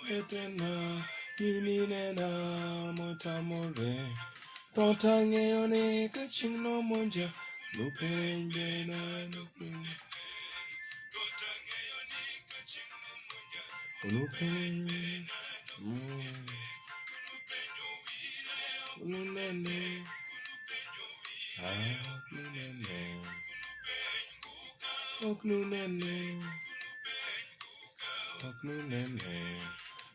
Owetena, nyiminena motamore. To tang'eyo ni ka chieng' nomonja, nopenje na nopenje. Nopenje. Mm. Nunene. Ah, ok nunene. Ok nunene. Ok nunene.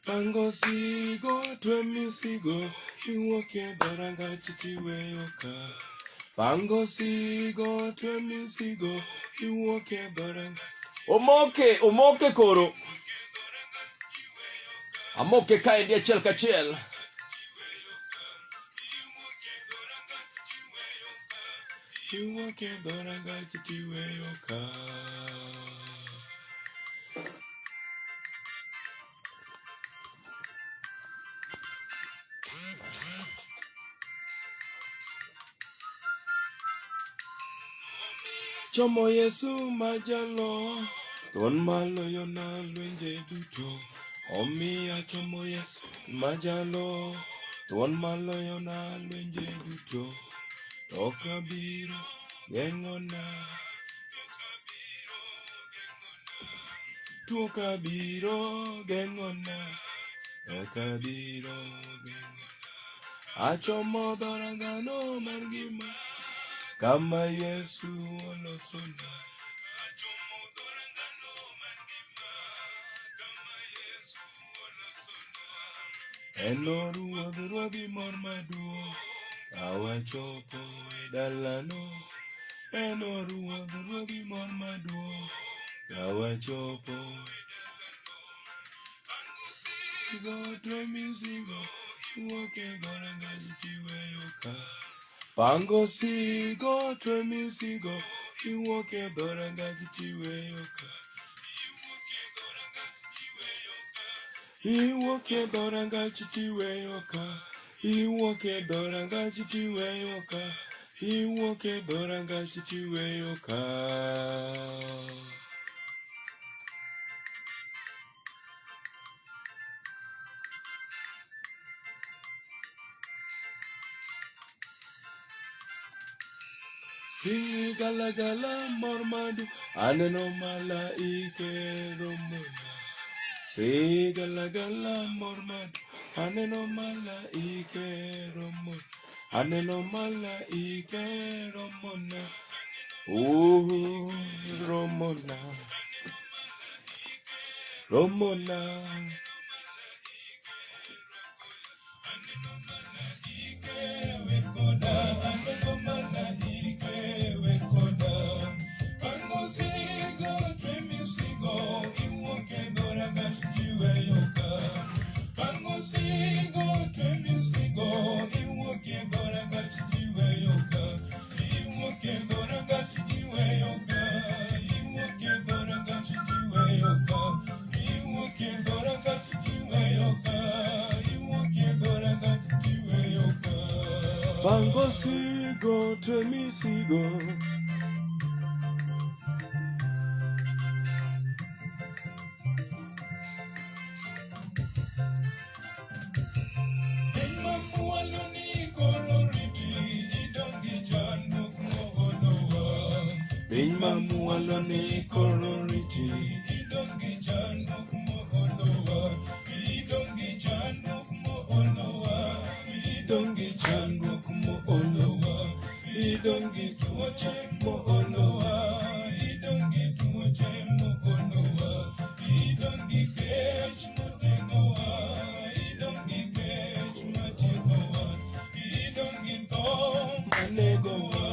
Pango sigo, twe misigo, iwuok e dhorangach tiweyo ka. Pango sigo, twe misigo, iwuok e dhorangach. Omoke, omoke koro. Amoke kaendi achiel kachiel. Iwuok e dhorangach tiweyo ka. Chomo Yesu majalo, thuon maloyo na lwenje duto. Omiya chomo Yesu majalo, thuon maloyo na lwenje duto. To kabiro geng'ona, tuo kabiro geng'ona, to kabiro geng'ona. Achomo dhorangano mar ngima, kama Yesu olosona. En oruodh ruodhi mor maduong', ka wachopo e dalano. En oruodh ruodhi mor maduong', ka wachopo e Sigo twe mizigo, wuok e dhorangach tiweyo ka. Pango sigo twe mizigo, iwuok e dhorangach tiweyo ka. Iwuok e dhorangach tiweyo ka. Iwuok e dhorangach tiweyo ka. Iwuok e dhorangach tiweyo ka. Sigalagala mor madu aneno malaike romona. Sigalagala mor madu aneno malaike romona. Aneno malaike romona. Oh, romona. Romona. Pango sigo, temi sigo. Piny mamwalo ni koro riti idong' gi chandruok moolowa idong' gi chandruok moolowa idong' gi chandruok moolowa idong' gi tuoche moolowa idong' gi tuoche moolowa idong' gi kech motengowa idong' gi kech matiekowa idong' gi tho manegowa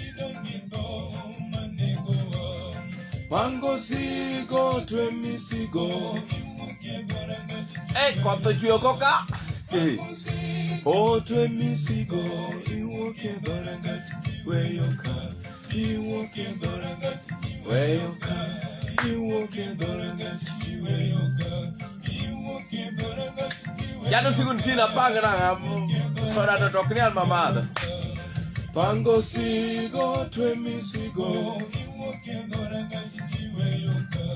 idong' gi tho manegowa pango sigo twe misigo Eh, koth ochwe oko ka. Eh. Otwe misigo iwuok e dhorangach weyo ka iwuok e dhorangach weyo ka iwuok e dhorangach iweyo ka iwuok e dhorangach Jano siku nitie apang nang'a soda to ok nyal mamadho. Pango sigo twe misigo iwuok e dhorangach iweyo ka.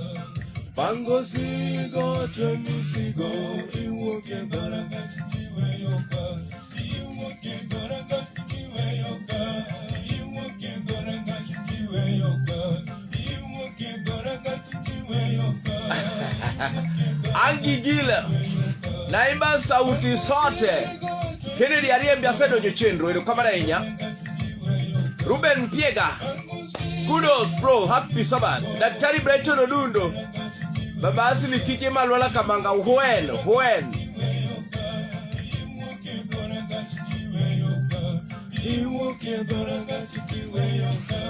Pango sigo twe misigo iwuok e dhorangach tiweyo ka. Iwuok e dhorangach tiweyo ka. Iwuok e dhorangach tiweyo ka. Iwuok e dhorangach tiweyo ka. Angi Gila. Naimba sauti sote. Kennedy Ariembe asedonjo chenro erokamano ahinya. Ruben Piega. Kudos bro, happy Sabbath. Daktari Brighton Odundo. Baba Asili Kike Malwala Kamanga Hwen, Hwen. Iwuok e dhorangach tiweyo ka.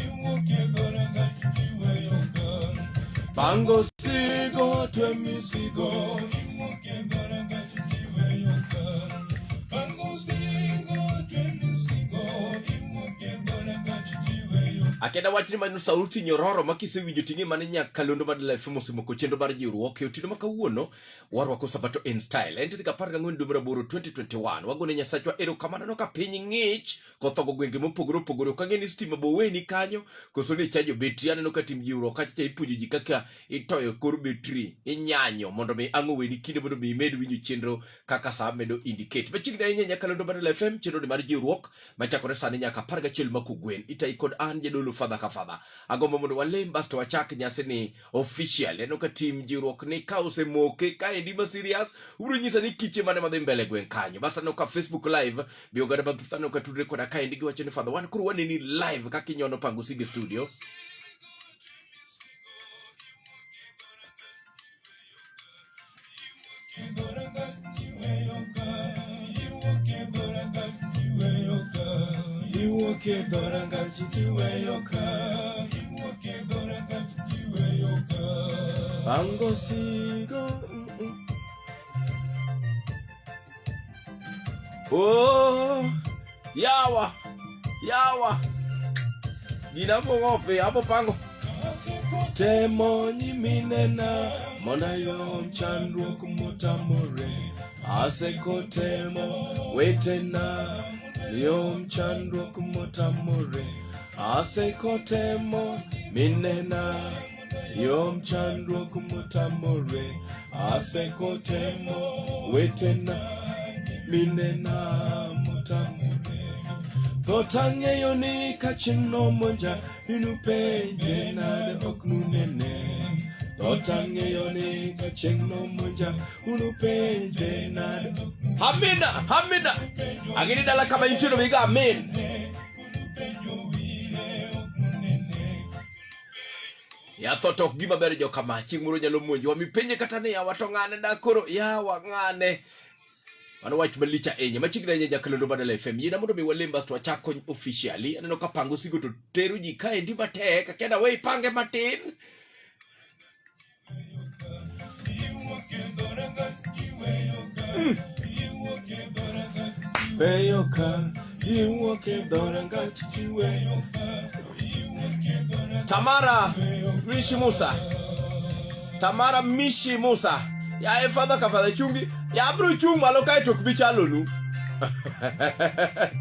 Iwuok e dhorangach tiweyo ka. Pango sigo twe misigo. Iwuok e dhorangach tiweyo ka. Pango sigo twe misigo. Iwuok e dhorangach tiweyo ka. Akenda wachni mano sauti nyororo ma kisewinjo ting'e mane nyakalondo mar Life mosemoko chenro mar jiwruok e otieno ma kawuono warwako sabato in style. En tarik 14 dwe mar aboro 2021. Wagone Nyasachwa erokamano no ka piny ng'ich koth ogo gwenge mopogore opogore. Ok ang'e ni stima boweni kanyo koso ni chajo betri. Aneno ka tim jiwruok kacha cha ipuonjo ji kaka itoyo kor betri inyanyo mondo mi ang' oweni kinde mondo mi imed winjo chenro kaka saa medo indicate. Machiegni ahinya nyakalondo mar FM chenro ni mar jiwruok machakore sani nyaka 11 ma kogwen. Itai kod an jadolo Fadha ka Fadha. Agombo mondo walem basto wachak nyasi ni official. Aneno ka tim jiwruok ni ka osemoke kaendi ma serious ubiro nyisa ni kiche mane madhi mbele e gweng' kanyo. Basto aneno ka Facebook live be oganda mathoth aneno ka tudre koda kaendi giwacho ni Fadha wan koro waneni live kaka inyono pango sige studio. Iwuok e dhorangach tiweyo ka. Iwuok e dhorangach tiweyo ka. Pango sigo. Oh, yawa, yawa. Gina mong'ope, apo pango. Temo nyiminena mondo ayom chandruok motamore. Asekotemo wetena yom chandruok motamore. Asekotemo minena yom chandruok motamore. Asekotemo wetena minena motamore. Thoth ang'eyo ni ka chieng' nomonja inupenje nade ok nunene. Thoth ang'eyo ni ka chieng' nomonja unupenje nade ok Amina, amina. Ang'eni dala kama intiere wiga amin. Yatho to ok gima ber jokama chieng' moro nyalo monjowa mipenje kata ni yawa to ng'ane da koro yawa ng'ane mano wach malich ahinya machiegni ahinya jakalondo Badala FM yiena mondo mi walem basto wachak kony officially aneno ka pango sigo to tero ji kaendi matek akia na we ipange matin Weyo ka iwuok e dhorangach tiweyo ka. Tamara Mishi Musa Tamara Mishi Musa yaye fadha ka fadha chungi ya abiro chung' malo kae to ok bi chalonu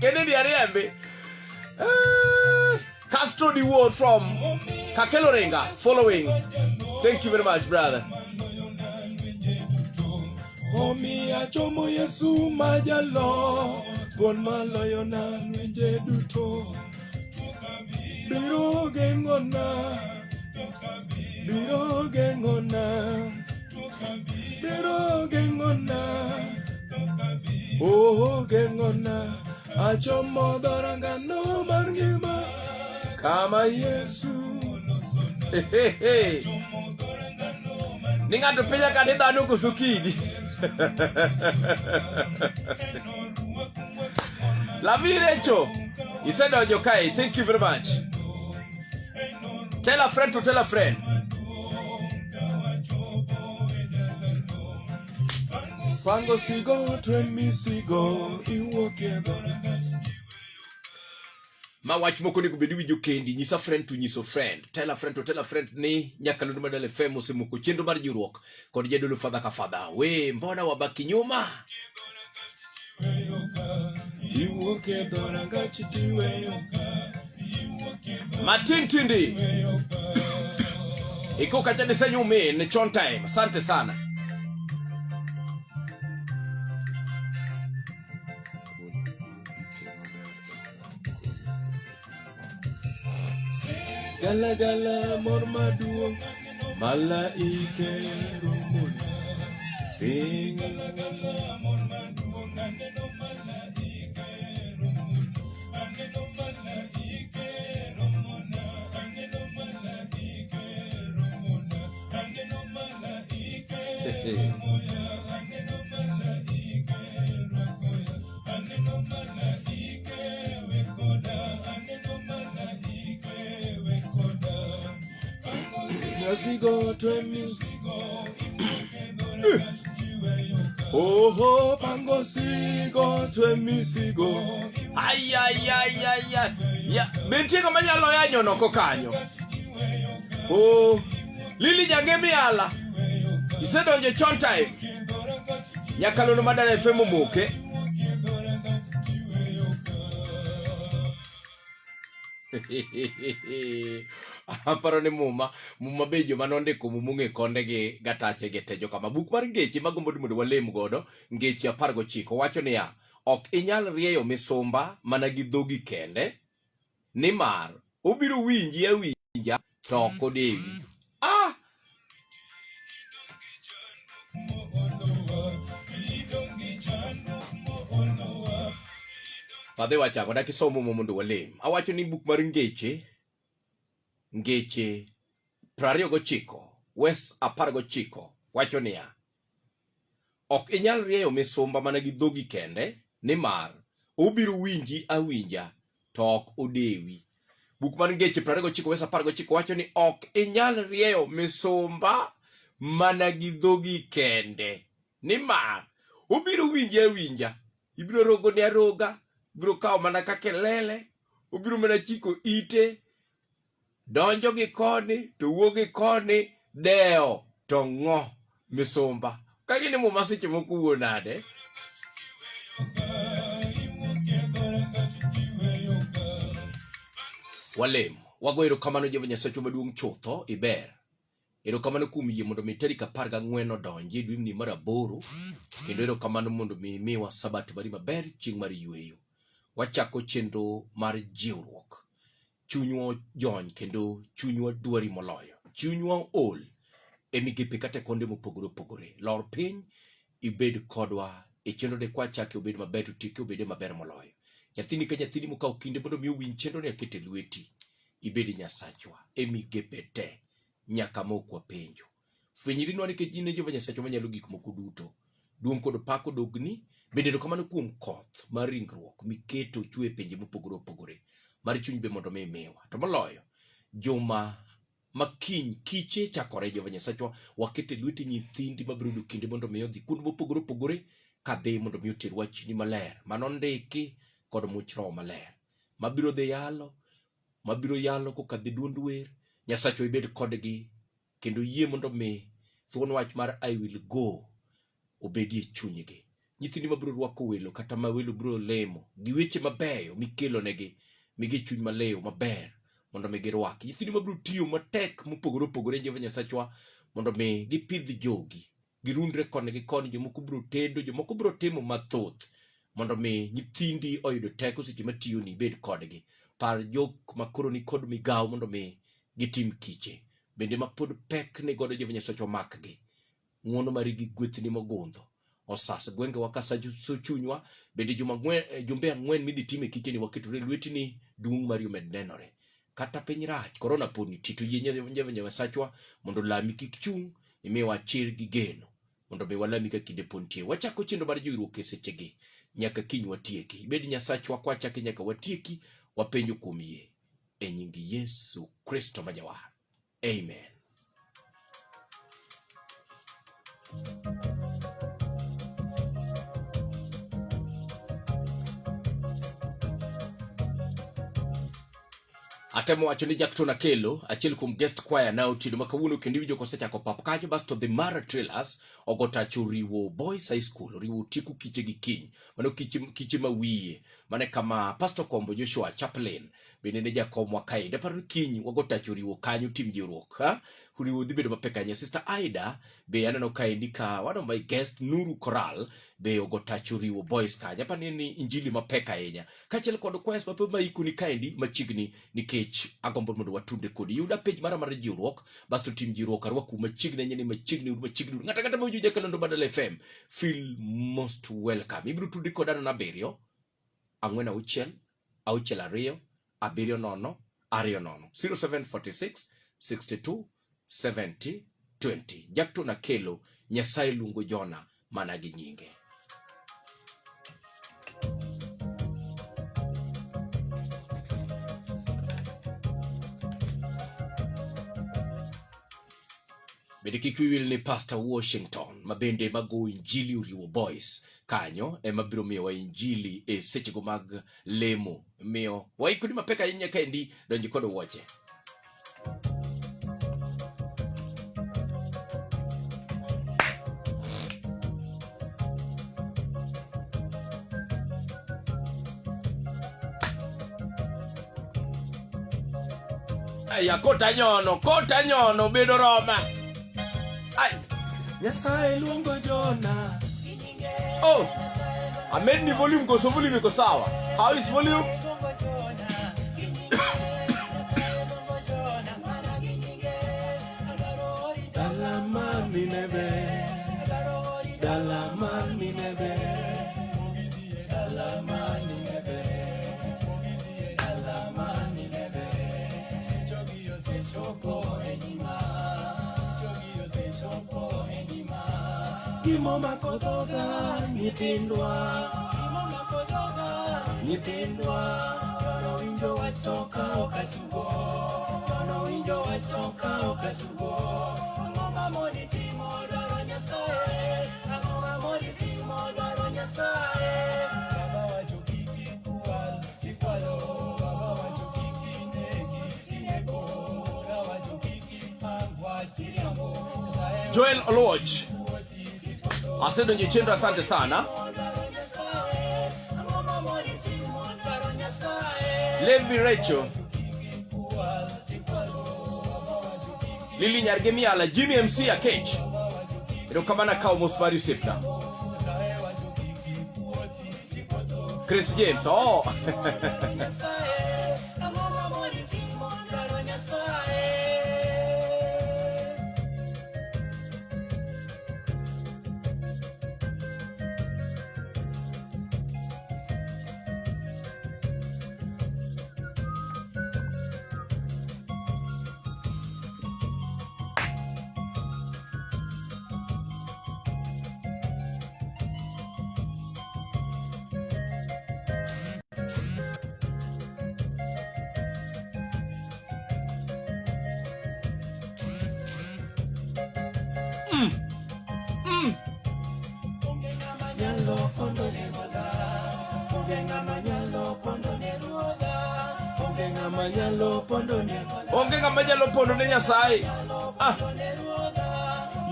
Kennedy Ariembe Castro the word from Kakelo Renga following thank you very much brother Omiya chomo Yesu ma jalo, thuon maloyo na lwenje duto. Biro geng'ona, biro geng'ona, biro geng'ona, oh geng'ona. Achomo dhorangano mar ngima, kama Yesu Hey, hey. Ni ng'ato penja ka ni dhano koso kidi. Lavi Recho, isedonjo kae. Thank you very much. Tell a friend to tell a friend. Pango sigo twe misigo iwuok e dhorangach. Ma wach moko onego bed iwinjo kendi. Nyisa friend to nyiso friend. Tell a friend to tell a friend ni nyakalondo ma Dala FM osemoko chenro mar jiwruok kod jadolo Fadha ka Fadha. We mbona wabaki nyuma? Iwuok e dhorangach tiweyo ka. Martin Tindi. Iko kacha ni senyu min chon time. Asante sana. Gala gala mor maduong' malaike romona. Piny gala gala mor maduong' aneno malaike romona. Aneno malaike romona. Aneno malaike romona. Aneno malaike romoya. Aneno malaike rwakoya. Aneno malaike wekoda. Aneno malaike wekoda. Nasigo twe misigo Oho. Pango sigo twe misigo Ay ay ay ay ay. Ya, be nitie ng'ama nyalo yanyo noko kanyo. Oh. Lili Nyangemi ala. Isedonjo chon time. Nyakalondo madala FM omoke. Aparo ni muma muma be joma nondiko muma ong'e konde gi gatache gi te jokama. Buk mar ngeche magombo ni mondo walem godo ngeche 19 wacho niya ok inyal rieyo misumba mana gi dhogi kende nimar obiro winji awinja to ok odewi. Ah! Fadhe wachako dak isomo mo mondo walem. Awacho ni buk mar ngeche ngeche 29 wes 19 wacho niya ok inyal rieyo misumba mana gi dhogi kende nimar obiro winji awinja to ok odewi. Buk mar Ngeche 29 wes 19 wacho ni ok inyal rieyo misumba mana gi dhogi kende nimar obiro winji awinja, ibiro rogone aroga, ibiro kawo mana ka kelele, obiro mana chiko ite, donjo gi koni to wuok gi koni, dewo to ng'o misumba. Ka gini muma seche moko wuo nade? Walem. Wago erokamano Jehova Nyasachwa maduong' chutho, iber. Erokamano kuom yie mondo mi tarik 14 odonji e dweni mar aboro, kendo erokamano mondo mi imiwa sabato mari maber chieng' mar yueyo. Wachako chenro mar jiwruok. Chunywa ojony kendo chunywa dwari moloyo. Chunywa ool e migepe kata e konde mopogore opogore. Lor piny ibed kodwa e chenro ni kwachake obed maber to tieke obede maber moloyo. Nyathini ka nyathini mokawo kinde mondo mi owinj chenro ni akete lweti. Ibed Nyasachwa e migepe te nyaka mok wapenjo. Fwenyrinwa nikech in e Jehova Nyasachwa manyalo gik moko duto. Duong' kod pak odogni. Bende erokamano kuom koth mar ringruok miketo chwe e pinje mopogore opogore. Mar chuny be mondo mi imiwa. To moloyo, juma ma kiny kiche chakore Jehova Nyasachwa wakete lweti nyithindi mabiro yudo kinde mondo mi odhi kuonde mopogore opogore kadhi mondo mi oter wachni maler manondiki kod much Roho maler mabiro dhi yalo mabiro yalo kokadho e duond wer Nyasachwa ibed kodgi kendo yie mondo mi thuon wach mar I will go obedie chunygi. Nyithindi mabiro rwako welo kata ma welo biro lemo gi weche mabeyo mikelonegi, migi chuny malew maber mondo mi girwaki. Nyithindi mabiro tiyo matek mopogore opogore Jehova Nyasachwa mondo mi gipidh jogi, girundre koni gi koni, jomoko biro tedo, jomoko biro timo mathoth mondo mi nyithindi oyud teko seche matiyoni ibed kodgi. Par jok makoro ni kod migawo mondo mi gitim kiche bende ma pod pek ni godo Jehova Nyasachwa makgi. Ng'wono mari gi gwethni mogundho osas gwengewa ka saso chunywa bende juma ang'wen, jumbe ang'wen midhi time kicheni waketore lwetini duong' mari omed nenore kata piny rach korona pod nitie to yie Jehova Nyasachwa mondo lami kik chung' imiwa chir gi geno mondo mi walami ka kinde pod nitie wachako chenro mar jiwruok e sechegi nyaka kiny watieki ibed Nyasachwa kwachake nyaka watieki wapenjo kuom yie e nying Yesu Kristo ma Jawar. Amen. Atemo wacho ni Jackton Akelo, achiel kuom guest choir na otieno ma kawuono kendo iwinjo kosechako pap kacho basto The Mara Trailers ogo tach oriwo Boys High School, oriwo tieko kiche gi kiny. Mano kiche, kiche ma wiye. Mane kama Pastor Kombo Joshua Chaplain Bende ne jakomwa kaendi. Aparo ni kiny wago tach oriwo kanyo tim jiwruok. Ha? Oriwo dhi bedo mapek ahinya. Sister Aida be aneno kaendi ka one of my guest Nuru Koral be ogo tach oriwo boys kanyo. Aparo ni en injili mapek ahinya. Kaachiel kod kwes mapek ma ikoni kaendi machiegni nikech agombo mondo watudre kodi. Yuda page mara mar jiwruok basto tim jiwruok arwaku machiegni ahinya ni machiegni uru machiegni uru. Ng'ato ang'ata mawinjo Jakalondo Badala FM feel most welcome. Ibiro tudri koda nono abiriyo ang'wen auchiel auchiel ariyo abiriyo nono ariyo nono 0746 62 70 20. Jackton Akelo, Nyasaye luongo Jona mana gi nyinge. Bende kik wiyi wil ni Pastor Washington ma bende mago injili oriwo boys kanyo ema biro miyowa injili e sechego mag lemo. Miyo waikoni mapek ahinya kaendi donji kod wuoche. Aya kota nyono, kota nyono bedo Roma. Ai. Nyasaye luongo Jona. Oh. Amend ni volume koso volume iko sawa. How is volume? Dala mar Nineve. Dala mar Nineve. Dala mar Nineve. Dala mar Nineve. Jogi osechopo e nyima. Jogi osechopo e nyima. Gimomako dhoga nyithindwa. Gimomako dhoga nyithindwa. Jono winjo wach to ka ok atugo. Jono winjo wach to ka ok atugo. Ang'o mamoni timo dwaro Nyasaye? Ang'o mamoni timo dwaro Nyasaye? Baba wacho kik ikwal, ikwalo. Baba wacho kik inegi, inego. Wuora wacho kik ihang wach, iriambo. Nyasaye Joel Oluoch. Asedonjo e chenro, asante sana. Levi Recho. Lili Nyargemiala, Jimmy MC Akech. Erokamano akawo mos mari osiepna. Chris James, oh. Nyalo pondo ne ruodha, onge ng'ama nyalo pondo ne ruodha, onge ng'ama nyalo pondo ne ruodha. Onge ng'ama nyalo pondo ne Nyasaye. Ah.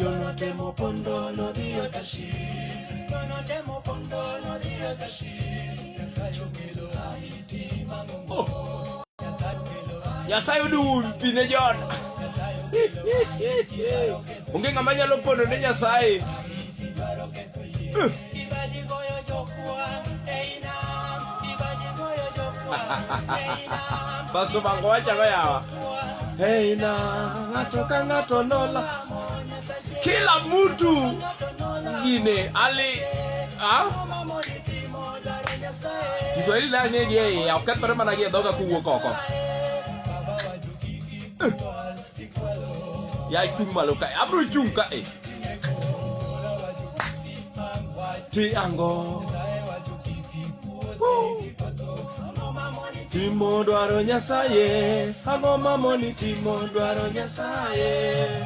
Yono temo pondo nodhiyo Tarshish, Yono temo pondo nodhiyo Tarshish. Nyasaye okelo ahiti mang'ongo, Oh. Nyasaye okelo Nyasaye odum pi ne Jona. Nyasaye okelo ahiti dwaro ketho Onge ng'ama nyalo pondo ne Nyasaye. ahiti dwaro ketho yie. Kibaji goyo jokwa ei nam, kibaji goyo jokwa ei nam. Pastor Bango wachago yawa. Hey na ng'ato ka ng'ato nola. Kila mtu gine ali ah? Kiswahili na ng'e gi eiye, ok kethore mana gi e dhoga kowuok oko. Ya chung' malo kae, abro chung' kae. Ti ango. Timo dwaro Nyasaye, ang'o mamoni timo dwaro Nyasaye.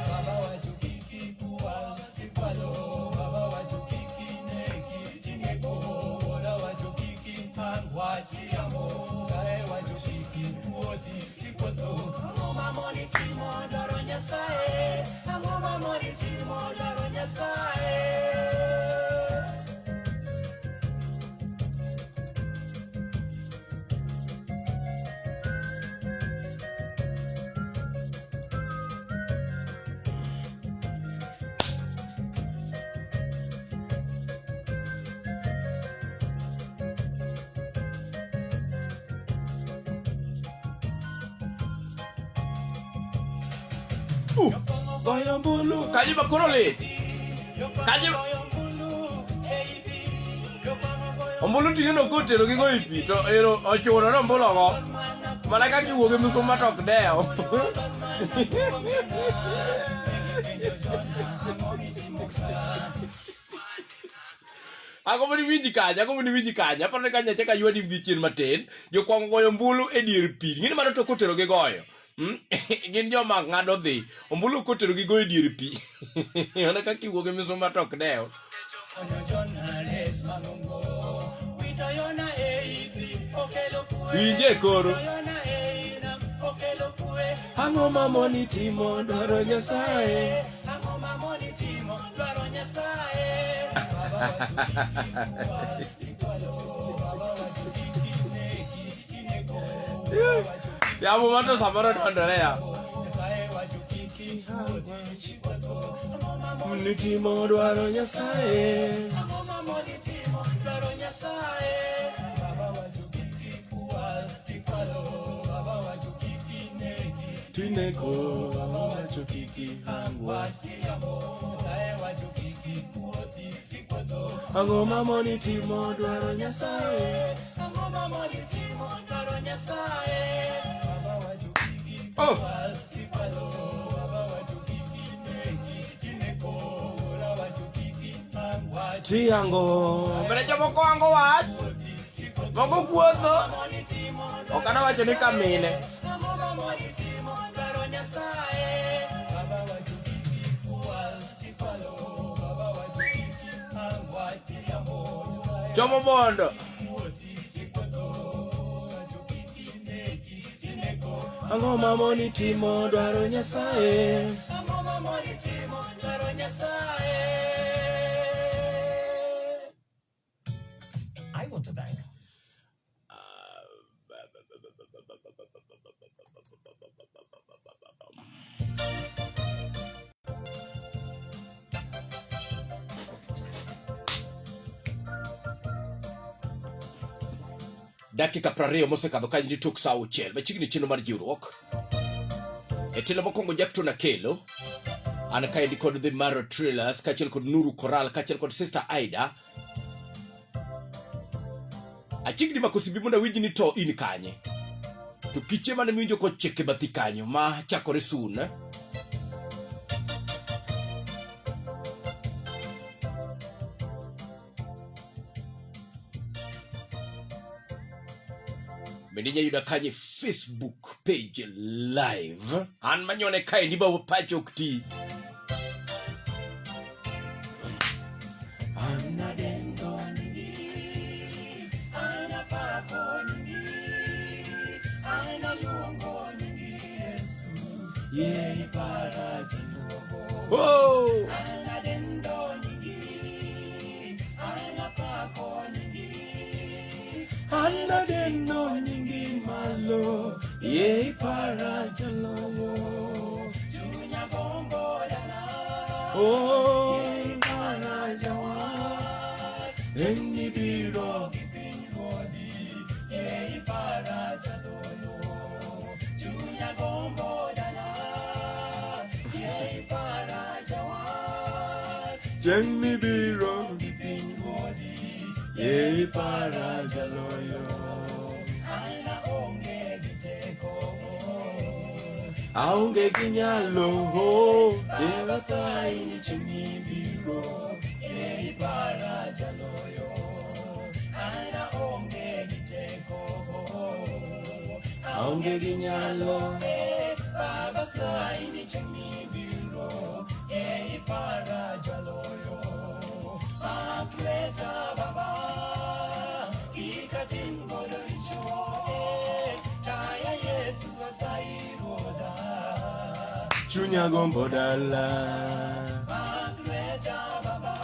Goyo ombulu. Kanyo ma koro lit. Kanyo ombulu tineno kotero gi goyo pi to ero ochuno ni ombulu ogo. Mana kaka iwuok e misuma to ok dew. Agombo ni winji kanyo, agombo ni winji kanyo. Aparo ni kanyo achako aywani gi chien matin. Jokwang' goyo ombulu e dier pi. Ng'ini mano to kotero gi goyo. Gin joma ng'ado dhi. Ombulu kotero gi goyo e dier pi. Mana kaka iwuok e misumba to ok dew. Winje koro. Ang'o ma moni timo dwaro Nyasaye? Yamo ma to samoro dondore ya. Nitimo dwaro Nyasaye. Tineko wacho kiki hangwa. Ang'o ma moni timo dwaro Nyasaye? Oh. Tiango. Mene jomoko ango wach. Moko kuotho. Ok anawacho ni kamine. Chomo bondo. Ang'o ma moni timo dwaro Nyasaye? Ang'o ma moni timo dwaro Nyasaye? I want a bank. Dakika 20 mosekadho ka ni tok saa auchiel machiegni chenro mar jiwruok e tielo mokwongo Jackton Akelo an kaendi kod The Maro Trailers kaachiel kod Nuru Koral kaachiel kod Sister Aida achiegni mako simbi mondo awinj ni to in kanye to kiche mane miwinjo kochek e bathi kanyo ma chakore soon eh? Bende inya yuda kanye Facebook page live. An manyone kaendi ba pacho ok ti. Oh! Ana deno nyingi malo ye ipara jaloyo Oh ipara jawa Enni biro Chieng' mibiro ye ipara jaloyo Aonge gi nyalo Nyasaye ni chieng' mibiro ye ipara jaloyo Aonge gi nyalo Baba sai ni chieng' mibiro ye ipara jaloyo Makleta baba Kikatingo richo Taya Yesu asai ruodha Chunya gombo dala Makleta baba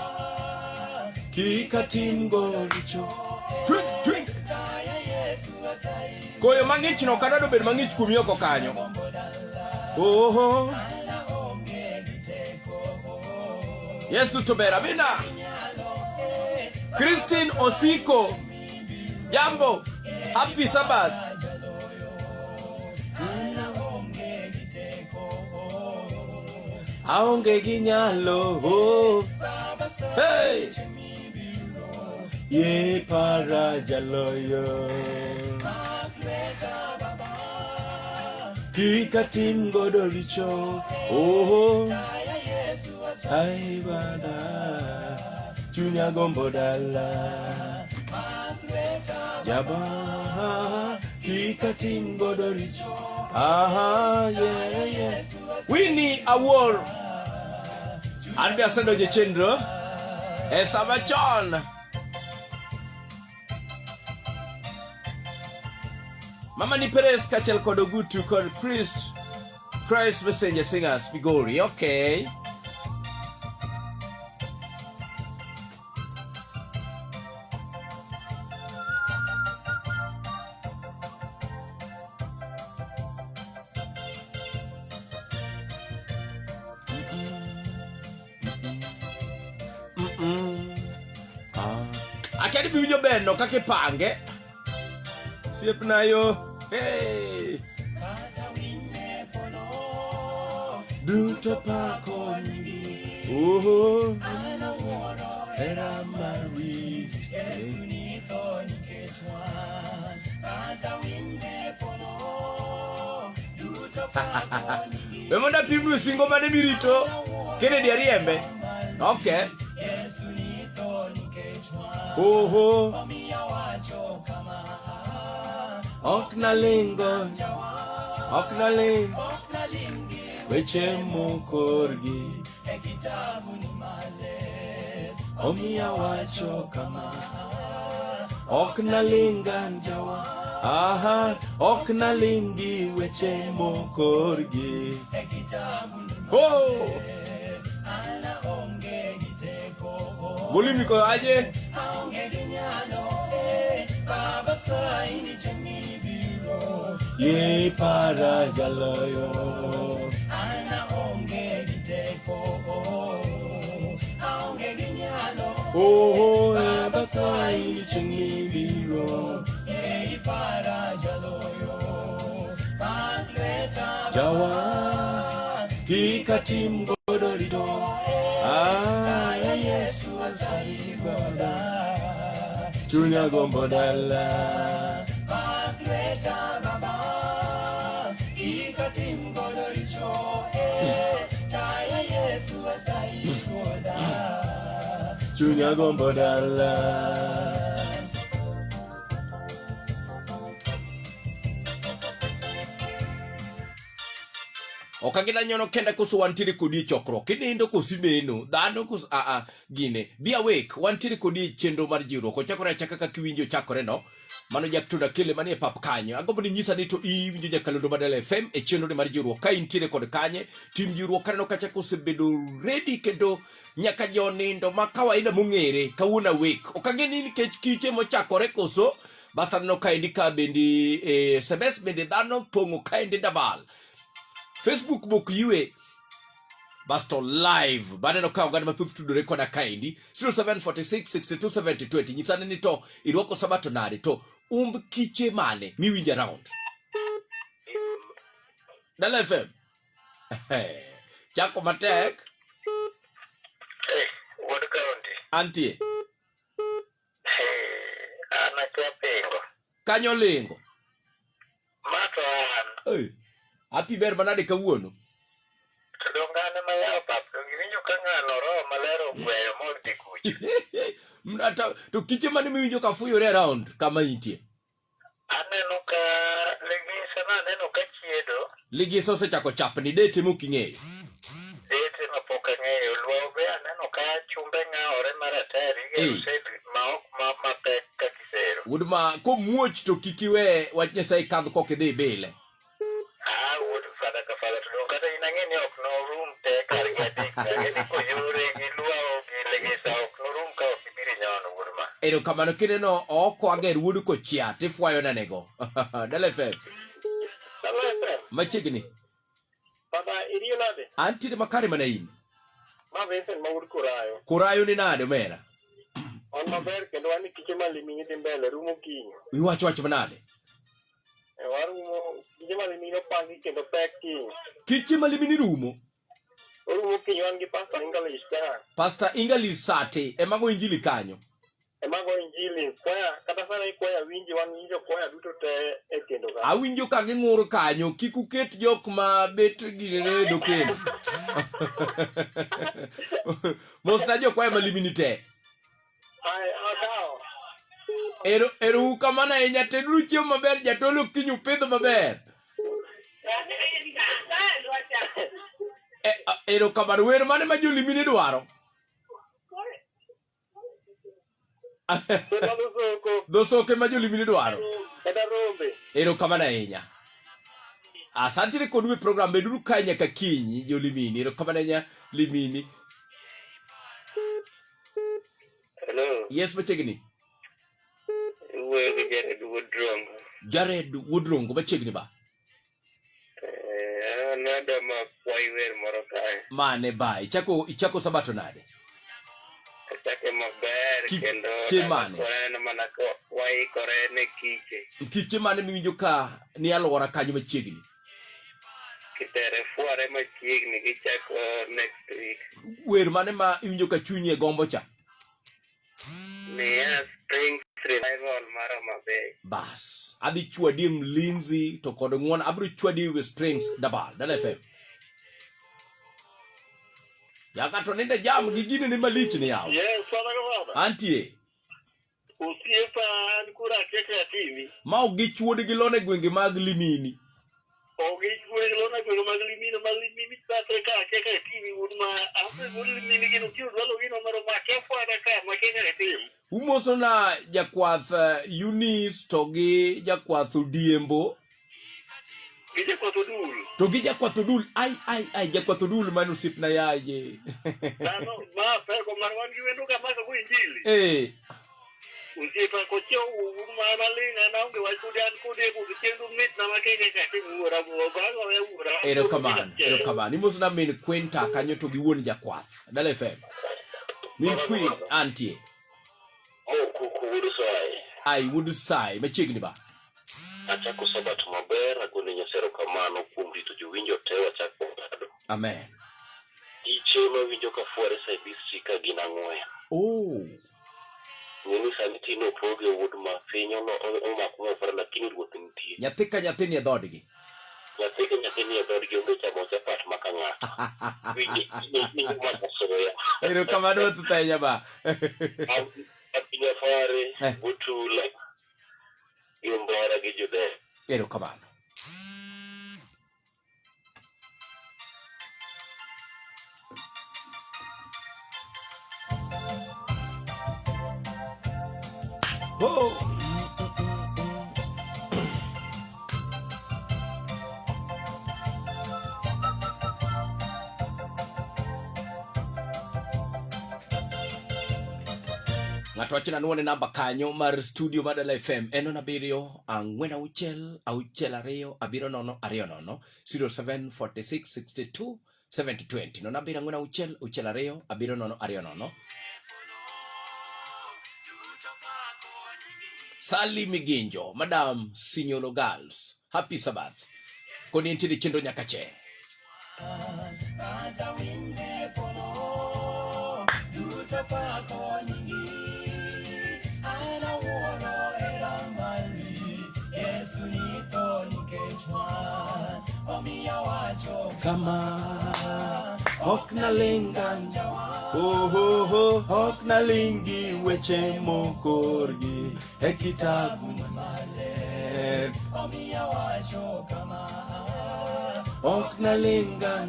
Kikatingo richo Twin, twin. Koyo mang'ich no kata dobed mang'ich kuomi oko kanyo. Oho. Yesu to ber amina. Christine Osiko. Jambo. Happy Sabbath. Aonge gi nyalo. Oh. Hey! Ye para jaloyo. Kik atim godo richo. Oh. Ai bada. Chunya gombo dala. Jaba. Kik atim godo richo. Aha, yeah, yeah. Winnie Awuor. An be asedonjo e chenro e sama chon. Mama ni Perez kaachiel kod Ogutu kod Christ Christ Messenger Singers Migori. Okay. Ah. Akia ni biwinjo berno kaka ipange. Siepna yo. Hey. Duto pako nyingi. Oho. Hera mari. We mondo apimnu singo mane mirito Kennedy Ariembe. Okay. Oho. Ok nalingo. Ok naling. Weche mokorgi. Omiya wacho kama. Ok nalinga njawa. Aha, ok nalingi weche mokorgi. Oh! Volume iko aje? Ye para jaloyo. Oh, Baba sai chengi biro. Jawa kikatim godo rito. Ah, Yesu asaigoda. Chunya gombo dala. Chunya gombo dala. Ok agina nyono kenda koso wantiere kodi e chokruok inindo koso ineno dhano koso aa gine be awake wantiere kodi e chenro mar jiwruok ochakore achaka kaka iwinjo ochakore no mano Jackton Akele manie pap kanyo agombo ni nyisa ni to iwinjo Jakalondo Madala FM e chenro ni mar jiwruok ka intiere kod kanye tim jiwruok kaneno kacha kosebedo ready kendo nyaka jonindo ma kawaida mong'ere kawuono awake ok ang'e ni nikech kiche mochakore koso bas aneno kaendi ka bendi e, SMS bende dhano pong'o kaendi dabal Facebook bok ywe basto live baneno ka oganda mathoth tudore koda kaendi 0746 62 70 20 nyisane ni to irwako sabato nade to umb kiche mane miwinjo around Dala FM chako matek Eh, wuod kaunti. antie Eh, an akia pingo. kanyo lingo Ma to an. Hey, happy ber manade kawuono To donge an ema yawo pap, donge iwinjo ka ng'ano roho maler ogweyo modhi kucho. Mnata, to kiche mane miwinjo ka fuyore around kama intie Aneno ka ligisa naneno ka chiedo. Ligisa osechako chapni dete mok ing'eyo. Dete ma pok ang'eyo. Lwawo be aneno ka chumbe ng'awore mar atari igero set ma ok ma mapek ka kisero. Wuod ma komuoch to kik iwe wach Nyasaye kadh kok idhi ibile. Ah, wuod fada ka fada to dong kata in ang'e ni ok norum te kar gi adek. Ang'e ni koyore gi lwawo gi ligisa ok norum ka ok ibiro inyono wuod ma. Erokamano kineno oko ager wuod kochia tifwayo nanego. Dala FM. Dala FM. Machiegni. Baba iriyo nade? Antiere makare mana in. Ma Vincent ma wuod Kurayo. Kurayo ni nade omera? Wan maber kendo wan e kiche maliming'i dhi mbele rumo kiny. Iwacho wach manade? E, warumo kiche maliming'i opangi kendo pek kiny. Kiche malimini rumo? Orumo kiny. Kiny wan gi Pastor English ka. Pastor English Sate ema go injili kanyo. Ema go injili. Kwaya kata sana ikwaya winji wan winjo kwaya duto te e kendo ka. Awinjo ka ging'ur kanyo, kik uket jok ma bet ginene e dho kendo. Mosna jokwaya malimini te. Ai, akawo. Ero ero u kamano ahinya, teduru chiemo maber, jatolo kiny upidho maber. E, ero kamano, wer mane ma jolimini dwaro? Kendo soko. Dho soke ma jolimini dwaro. Kata rombe. Ero kamano ahinya. Asante kodu e program beduru kae nyaka kinyi jolimini. Ero kamano ahinya limini. Hello. Yes machiegni. Iwuoyo gi Jared Wuod Rongo. Jared Wuod Rongo machiegni ba. Eh, nadwa ma kwayi wer moro kae. Mane ba ichako ichako sabato nade? Achake maber kendo Kiche mane? waneno mana ka waikore ne kiche. Kiche mane miwinjo ka ni alwora kanyo machiegni? Kitere fware machiegni gichako next week. Wer mane ma iwinjo ka chunyi e gombo cha? Miya Springs Revival mar Homa Bay. Bas, adhi chwadie mlinzi to kod ng'uono abiro chwadie we Springs Dabal, Dala FM. Yaka to ninde jam gi gini ni malich ni yawa. Yes, father ka father. Antie, Osiepa an kura akia TV. ma ok gichuod gi lone gwenge mag Limini. Ok gichuod lona gwenge mag Limini, ma Limini satre ka akia TV wuod ma ape wuod Limini gino kiro dwalo gino maro ma akia fwada ka ma akia TV. Umoso na jakwath Eunice to gi jakwath Odiembo. Gi jakwath Odul. To gi jakwath Odul, ai ai ai jakwath Odul mano osiepna yaye. Dhano ma peko mar wan gi wendo ka maka go injili. Eh. Osiepa kochiew ma maling' an aonge wach kodi an kodi e budho chenro mit na makeke ka tim wuora wuora we wuora. Erokamano, erokamano. Imoso na min Quinta kanyo to gi wuon jakwath. Dala FM. Min Queen antie. Mokuku wuod Sai. Ai wuod Sai machiegni ba. Achako sabato maber, agone Nyasaye erokamano kuom rito jowinjo te wachako ng'ado. Amen. Kiche mawinjo ka fware Sai district ka gin ang'wen. Oh. Ng'eni sani tinde opoge wuod ma piny omako mofware lakini ruoth nitie. Nyathi ka nyathi nie dhoodgi. Nyathi ka nyathi nie dhoodgi onge chamo chapat maka ng'ato. Winjo maka soya. Erokamano mathoth ahinya ba. Piny Afare, Butula, gi Ombora gi Judea. Erokamano. Oh. Ng'ato wacho nanuone namba kanyo mar studio mar Dala FM en nono abiriyo ang'wen auchiel auchiel ariyo abiriyo nono ariyo nono 07 46 62 70 20 nono abiriyo ang'wen auchiel auchiel ariyo abiriyo nono ariyo nono. Sally Miginjo, Madam Sinyolo Girls, Happy Sabbath. Koni nitiere chenro nyaka che. Kama ok nalinga ohoho ok nalingi weche mokorgi e kitabu maler ok nalinga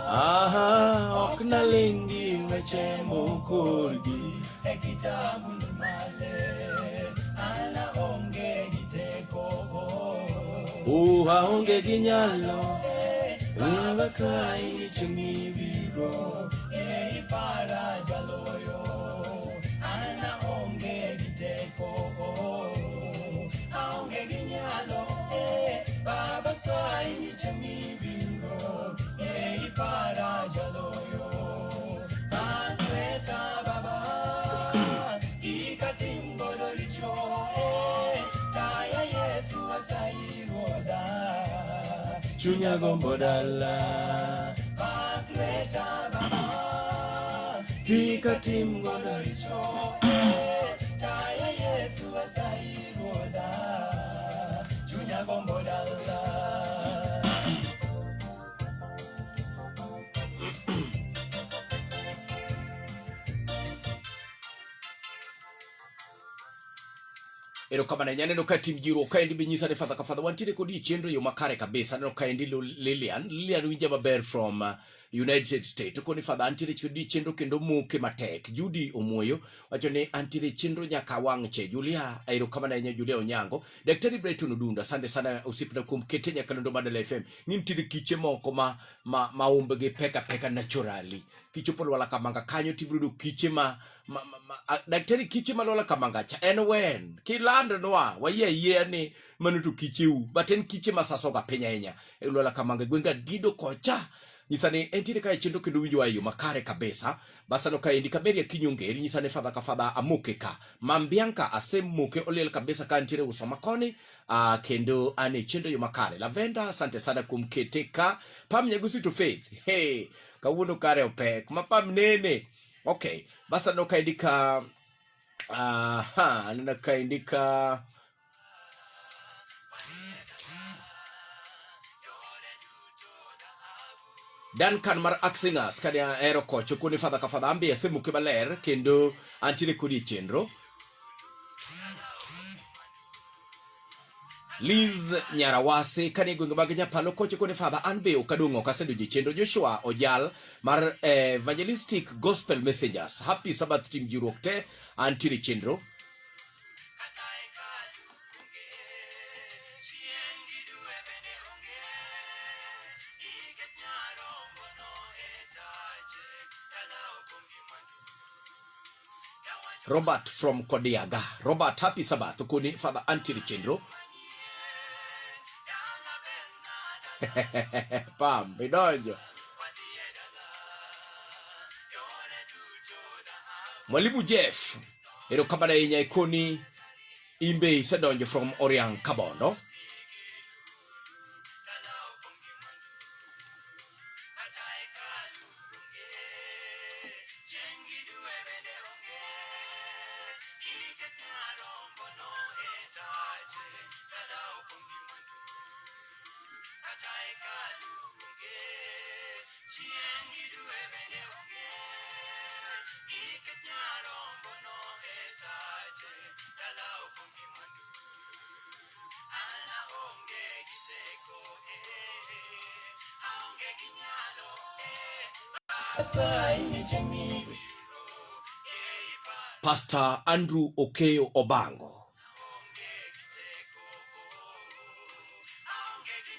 aha ok nalingi weche mokorgi e kitabu maler ana onge gi teko oh aonge gi nyalo Baba kai chimi biro e ipara jaloyo ana onge gi teko aonge gi nyalo Baba sai chimi biro e ipara jaloyo Atleta baba ikatimgodo richo taya Yesu asairoda chunya gombo dala Atleta baba Kikatim godo richo eh, Taya Yesu asayi ruodha Chunya gombo dala. Erokamano ahinya. Aneno ka tim jiwruok kaendi be nyisa ni fadha ka fadha wantiere kodi e chenro e yo makare kabisa. Aneno kaendi Lilian, Lilian winja maber from United States. Okoni fadha antiere kodi e chenro kendo moke matek. Judy Omoyo wacho ni antiere e chenro nyaka wang' che. Julia, erokamano ahinya Julia Onyango. Daktari Brighton Odunda, asante sana osiepna kuom kete nyakalondo mar Dala FM. Ni nitiere kiche moko ma umbgi pek apeka naturally. Kichopo Lwala Kamanga kanyo tibiro yudo kiche ma daktari kiche ma Lwala Kamanga cha en wen kilandnwa wayie ayiea ni mano to kicheu but en kiche ma sasoga piny ahinya e Lwala Kamanga e gwenge Adido kocha nyisa ni entiere kae chenro kendo winjowa e yo makare kabisa basano kaendi Kaberia Kinyongeri nyisa ni fadha ka fadha amoke ka Mambianka asemoke oliel kabisa ka ntiere uso makoni kendo an e chenro yo makare. Lavenda asante sana kuom kete ka Pam Nyagusi to Faith hey, kawuono kare opek ma Pam nene okay basano kaendi ka aha aneno kaendi ka Duncan mar Axingers kane ahero kocho koni fadha ka fadha ambe asemuke maler kendo antiere kodi e chenro. Liz Nyarawasi kane gwenge mag Nyapalo kocho koni fadha an be ok adong' ok asedonjo e chenro. Joshua Ojal mar Evangelistic Gospel Messengers Happy Sabbath team jiwruok te antiere e chenro. Robert from Kodiaga. Robert, happy Sabbath. Koni Father Antiri Chenro. Pam, idonjo. Mwalimu Jeff, erokamano ahinya ikoni imbe isedonjo from Oriang Kabondo. Pastor Andrew Okeyo Obango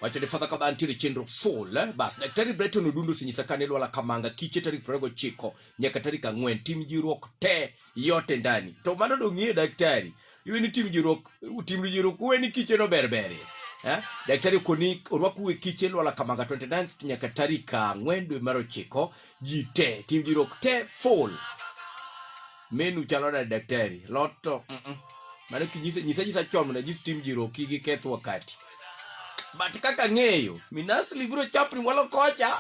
wacho ni fadha kadha ntiere chenro full eh? Bas Daktari Breton Odundo osenyisa kane Lwala Kamanga kiche tarik 29 nyaka tarik 4 tim jiwruok te yote ndani to mano dong' ing'e daktari iwe ni tim jiwruok tim jiwruok uwe ni kiche no berberie eh? Daktari okoni orwak uwe kiche Lwala Kamanga 29 nyaka tarik 4 dwe mar 9 ji te tim jiwruok te full menu chalo nade daktari lot to Mano kinyise nyisa nyisa chon mondo anyis tim jiwruok kik giketh wakati but kaka ng'eyo minasli biro chapni mwalo kocha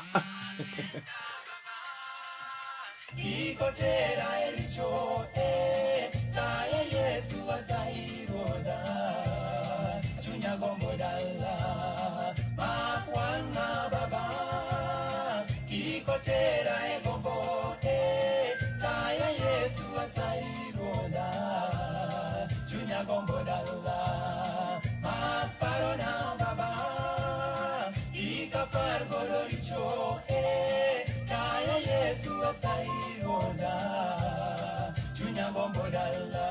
Kikotera e richo eh, taya Yesu asayi ruodha chunya gombo dala mak wang'a baba kikotera e gombo eh, taya Yesu asayi ruodha chunya gombo dala mak parona baba ikapar godo richo eh, taya Yesu asayi ruodha chunya gombo dala.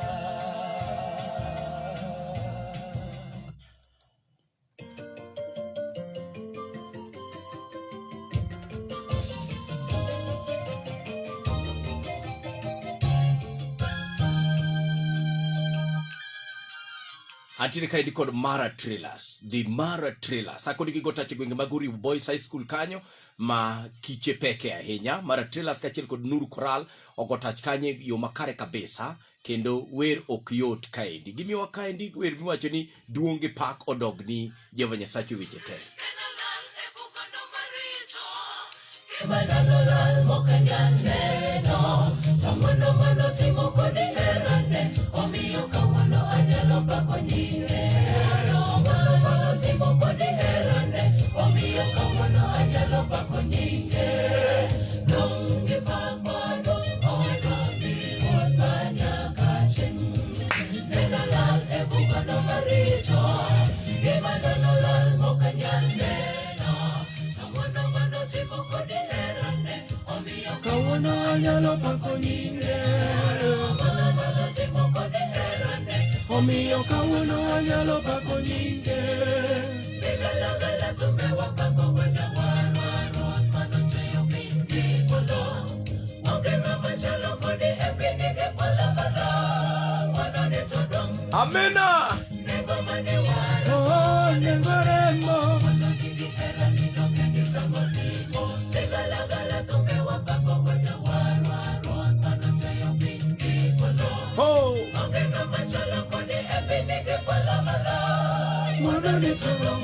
Antiere kaendi kod Mara Trailers, the Mara Trailers. Akoni gigo tach e gwenge mag Oriwo Boys High School kanyo ma kiche peke ahinya. Mara Trailers kaachiel kod Nuru Koral ogo tach kanyo e yo makare kabisa kendo wer ok yot kaendi. Gimiyowa kaendi wer miwacho ni duong' gi pak odog ni Jehova Nyasache weche te. Kawuono anyalo pako nyinge. Omiyo kawuono anyalo pako nyinge. Amena. Oh, nengo remo. Oh. Mwana ni toro.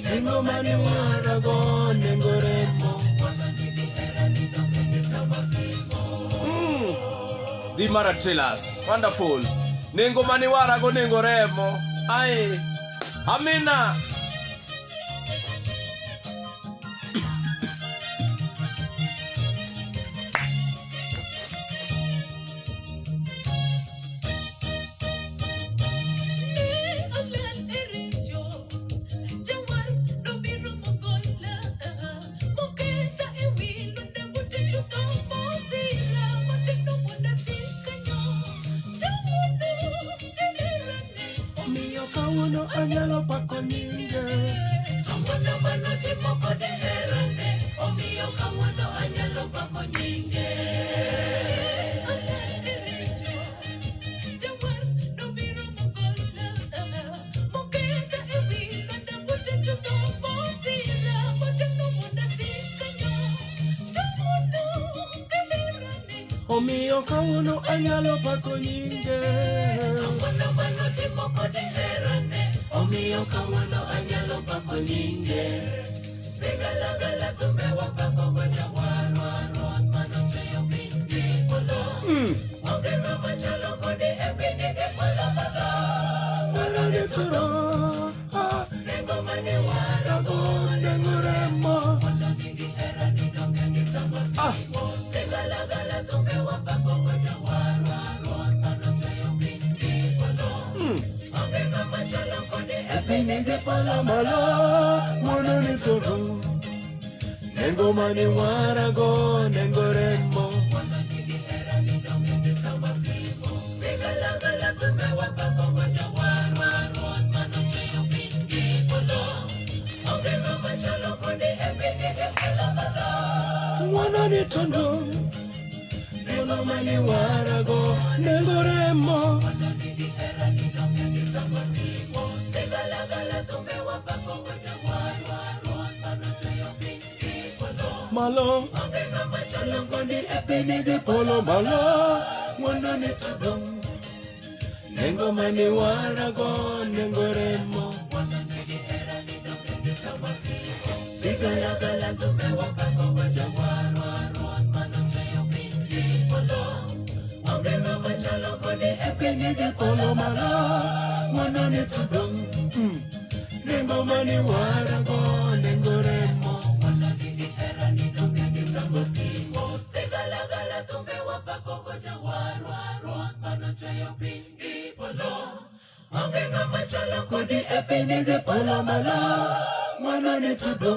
Singo mani warago nengo remo. The Maratellas. Wonderful. Nengo mani warago nengo remo. Ai. Amina. Omiyo kawuono anyalo pako nyinge. Omiyo kawuono anyalo pako nyinge. Omiyo kawuono anyalo pako nyinge. Sigalagala tumewa pako goja warwa ruoth manochweyo piny gi polo. Onge ng'ama chalo kode e piny gi polo malo. Mwana ni toro. Ah, Nengo mane warago rago nengo remo. mondo nigi hera ni donge gitamo timo. Sigalagala tumewa pako goja warwa ruoth manochweyo piny gi polo. Onge ng'ama chalo kode e Piny gi polo malo. Mwana ni toro. Nengo mani warago nengo remo. mondo nigi hera ni donge gitamo timo. Sigalagala tumewa pako goja warwa ruoth manochweyo piny gi polo. Onge ng'ama chalo kode e piny gi polo malo. Mwana ni tondo. Nengo mani warago nengo remo. Mondo nigi hera ni donge gitamo timo. Sigalagala tumewa pako goja warwa ruoth manochweyo piny gi polo. Malo. Onge ng'ama chalo Kodi e piny gi polo malo. Mwana ni tondo. Nengo mani warago nengo remo. Mondo nigi hera ni donge gitamo timo. Sigalagala tumewa pako goja warwa ruoth manochweyo piny gi polo. Onge ng'ama chalo kode e piny Piny gi polo malo. Mwana ni tondo. Nengo mani warago nengo remo. Mondo nigi hera ni donge gitamo timo. Sigalagala tumewa pako goja warwa ruoth manochweyo piny gi polo. Onge ng'ama chalo Kodi e piny gi polo malo. Mwana ni tondo.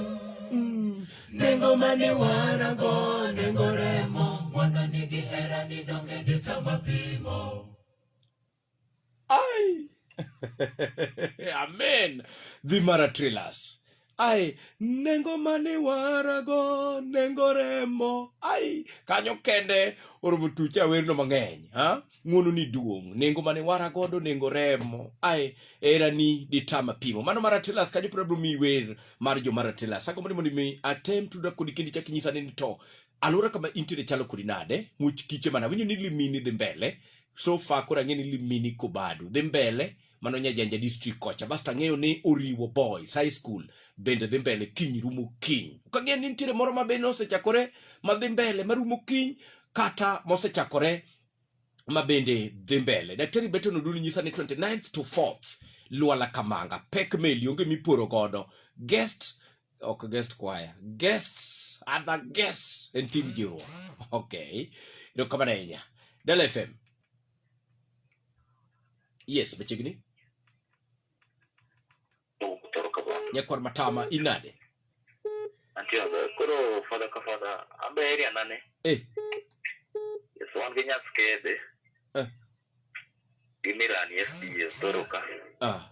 Nengo mani warago nengo remo. Mondo nigi hera ni donge gitamo pimo. Ai. Amen. The Maratellas. Ai, nengo mane warago, nengo remo. Ai, kanyo kende oromo tuche awerno mang'eny. Ha? Ng'uono ni duong'. Nengo mane waragodo, nengo remo. Ai, era ni ditama pimo. Mano Maratellas kanyo pod abiro miyi wer mar jo Maratellas. Agombo ni mondo mi atem tudra kodi kendo ichak inyisa ni to alwora kama intiere chalo kodi nade, much kiche mana. Winjo ni limini dhi mbele. So far koro ang'e ni limini kobadu. Dhi mbele. Mano Nyajanja district kocha. Basta ang'eyo ni Oriwo Boys High School bende dhi mbele kiny rumo kiny. Ok ang'eyo ni nitiere moro ma bende osechakore ma dhi mbele marumo kiny kata mosechakore ma bende dhi mbele. Daktari Beton Oduli nyisa ni 29th to 4th Lwala Kamanga pek meli onge miporo godo. Guest ok guest choir, guests, other guests en tim jiwruok. Okay. Erokamano ahinya. Dala FM. Yes, machiegni. Nyakwar Matama inade? Antie maber. Koro father ka father, ambe area nane? Eh. Yes, wan gi Nyaskede. Eh. Gi Mirani SDA Thoro ka. Ah.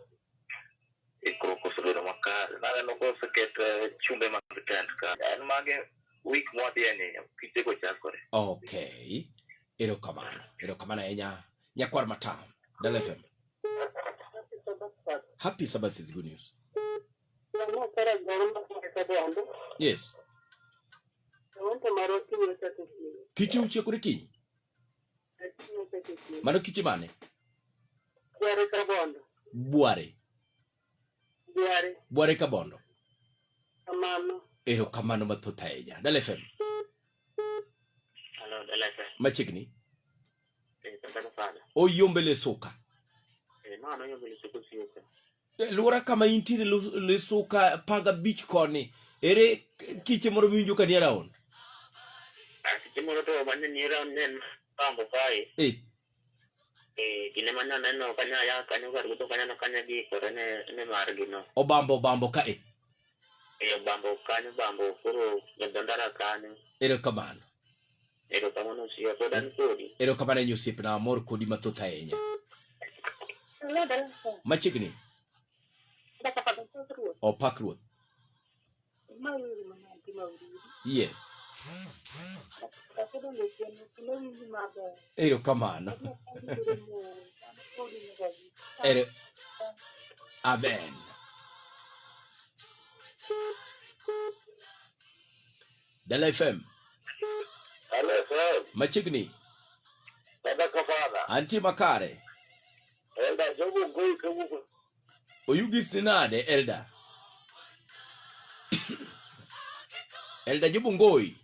Ikruok osebedo makare. Naneno koseket chumbe mag tent ka. En mage week mwadhiye ni kichego chakore. Okay. Erokamano. Erokamano ahinya. Nyakwar Matama. Dala FM. Happy Sabbath is good news. Yes. Kiche uchekore kiny? Mano kiche mane? Bware Kabondo. Bware. Bware. Bware Kabondo. Kamano. Erokamano mathoth ahinya. Dala FM. Hello, Dala FM. Machiegni. Kata ka father. Oyombe lesuka. No, oyombe lesuka osiepa. Luora kama intiere lesuka paga beach koni. Ere kiche moro miwinjo ka ni around? Kiche moro to mane ni around ne en bambo kae. Eh. Kinde mane aneno kanyo aya kanyo kar wuotho kanyo kanyo giikore ne margi no. Obambo obambo kae. Obambo kanyo bambo koro e dho ndara kanyo. Erokamano. Erokamano osiepa, pod an kodi. Erokamano ahinya osiepna, amor kodi mathoth ahinya. Machiegni. Opak Ruoth. Yes. Erokamano. Ero. Amen. Dala FM. Dala FM. Machiegni. Dada Kafana. Antie makare. Elda Jogo Ngoi Kawuok. Oyugis ni nade Elda? Elda Jobo Ngoi.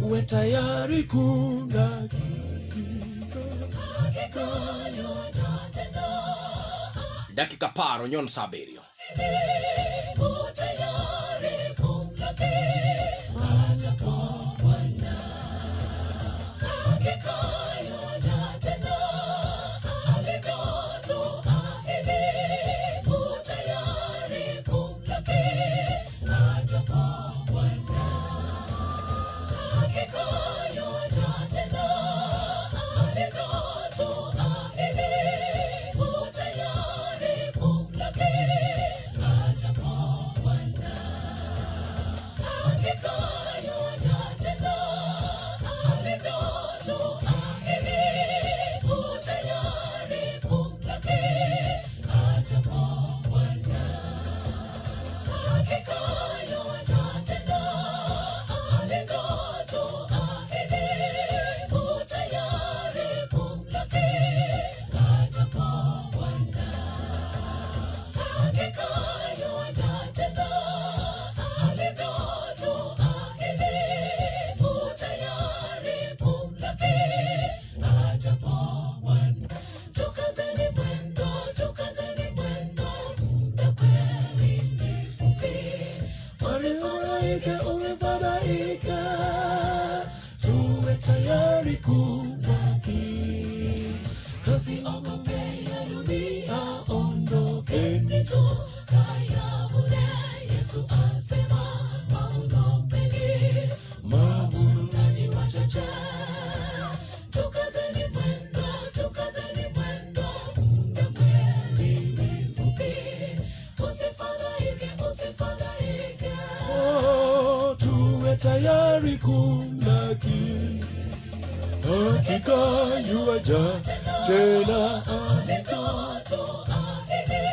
Uwe tayari kuna dakika paro nyon sa abiriyo. tayari kumlaki. Tusiogope ya dunia, ondokeni tu Kaya bure, Yesu asema, mavuno mengi, mavunaji wachache. Tukazeni mwendo, tukazeni mwendo, muda kweli ni mfupi. Usifadhaike, usifadhaike. Oh, tuwe tayari kumlaki. Hakika yuaja tena Alivyotuahidi,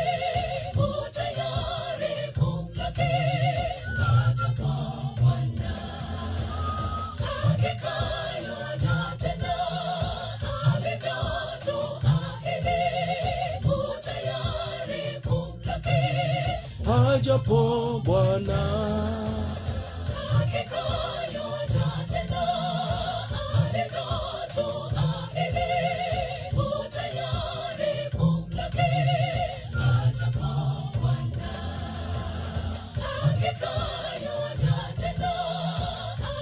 utayari kumlaki ajapo Bwana. Hakika yuaja tena, alivyotuahidi, utayari kumlaki ajapo Bwana. Hakika yuaja tena, alivyotuahidi, utayari kumlaki ajapo Bwana. Hakika yuaja tena,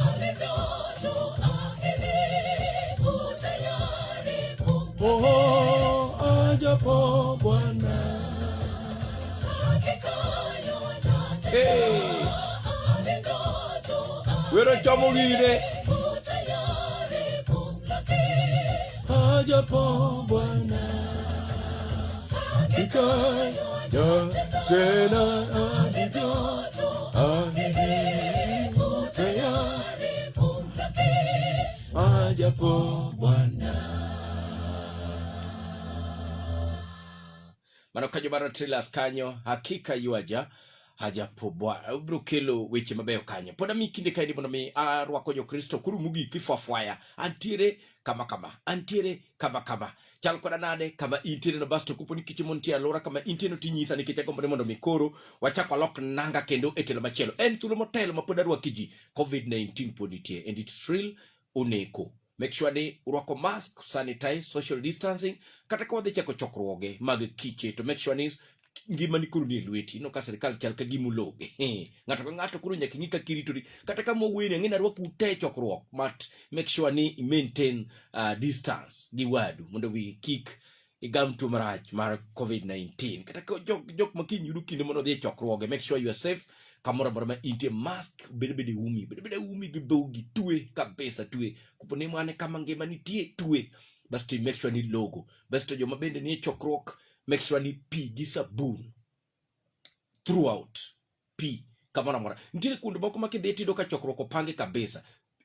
alivyotuahidi, utayari kumlaki. Oh, ajapo Bwana. Hakika yuaja tena, Hey! alivyotuahidi, Wero chomo gire. utayari kumlaki. Ajapo Bwana. Hakika yuaja tena alivyoahidi, tayari ajapo Bwana. Mano kanyo mar Trilas kanyo, hakika yuaja hajapo Bwana. Obiro kelo weche mabeyo kanyo. Pod ami kinde kaendi mondo mi arwako jokristo koro mogik kifwafwaya. Antiere kama kama, antiere kama kama. Chal koda nade kama intiere no basto kopo ni kiche montie alwora kama intiere no tinyisa nikech agombo ni mondo mi koro wachak walok nanga kendo e telo machielo. En thuolo motelo ma pod arwaki ji. COVID-19 pod nitie and it's real oneko. Make sure ni urwako mask, sanitize, social distancing, kata ka wadhi chako chokruoge mag kiche to make sure ni ngimani koro nie lweti. Ineno ka sirikal chal ka gima ologe. Ng'ato ka ng'ato koro nyaka ing'i kaka iritori. Kata kama wawuoyeni ang'e ni arwako ute e chokruok but make sure ni i maintain distance gi wadu mondo wi kik igam tuo marach mar COVID-19. Kata ka jok ma kiny yudo kinde mondo odhi e chokruoge, make sure you are safe kamoro amora ma intie. Mask bed bed e umi, bed bed e umi gi dhogi, twe kabisa, twe. Kopo ni mane kama ngima nitie, twe. Basto make sure ni logo. Basto joma bende nie chokruok, make sure ni pi gi sabun throughout pi kamoro amora. Nitiere kuonde moko ma kidhi tiyudo ka chokruok opangi kabisa.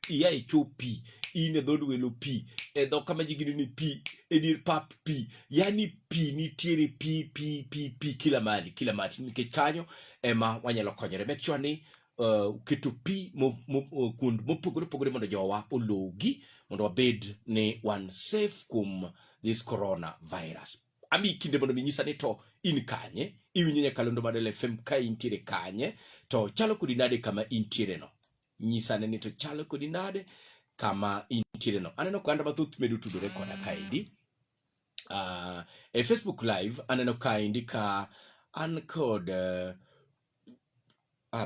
Ia e cho pi, in e dhod welo pi, e dho kama ji ginene pi, e dier pap pi. Yani pi nitiere pi pi pi pi kila mahali, kila mahali. Nikech kanyo ema wanyalo konyore. Make sure ni keto pi kuond mopogore opogore mondo jowa ologi mondo wabed ni wan safe kuom this coronavirus. Ami kinde mondo minyisa ni to in kanye, iwinjo nyakalondo mar LFM ka intiere kanye, to chalo kodi nade kama intiere no. Nyisane ni to chalo kodi nade kama intiere no. Aneno oganda mathoth medo tudore koda kaendi. E Facebook Live aneno kaendi ka an kod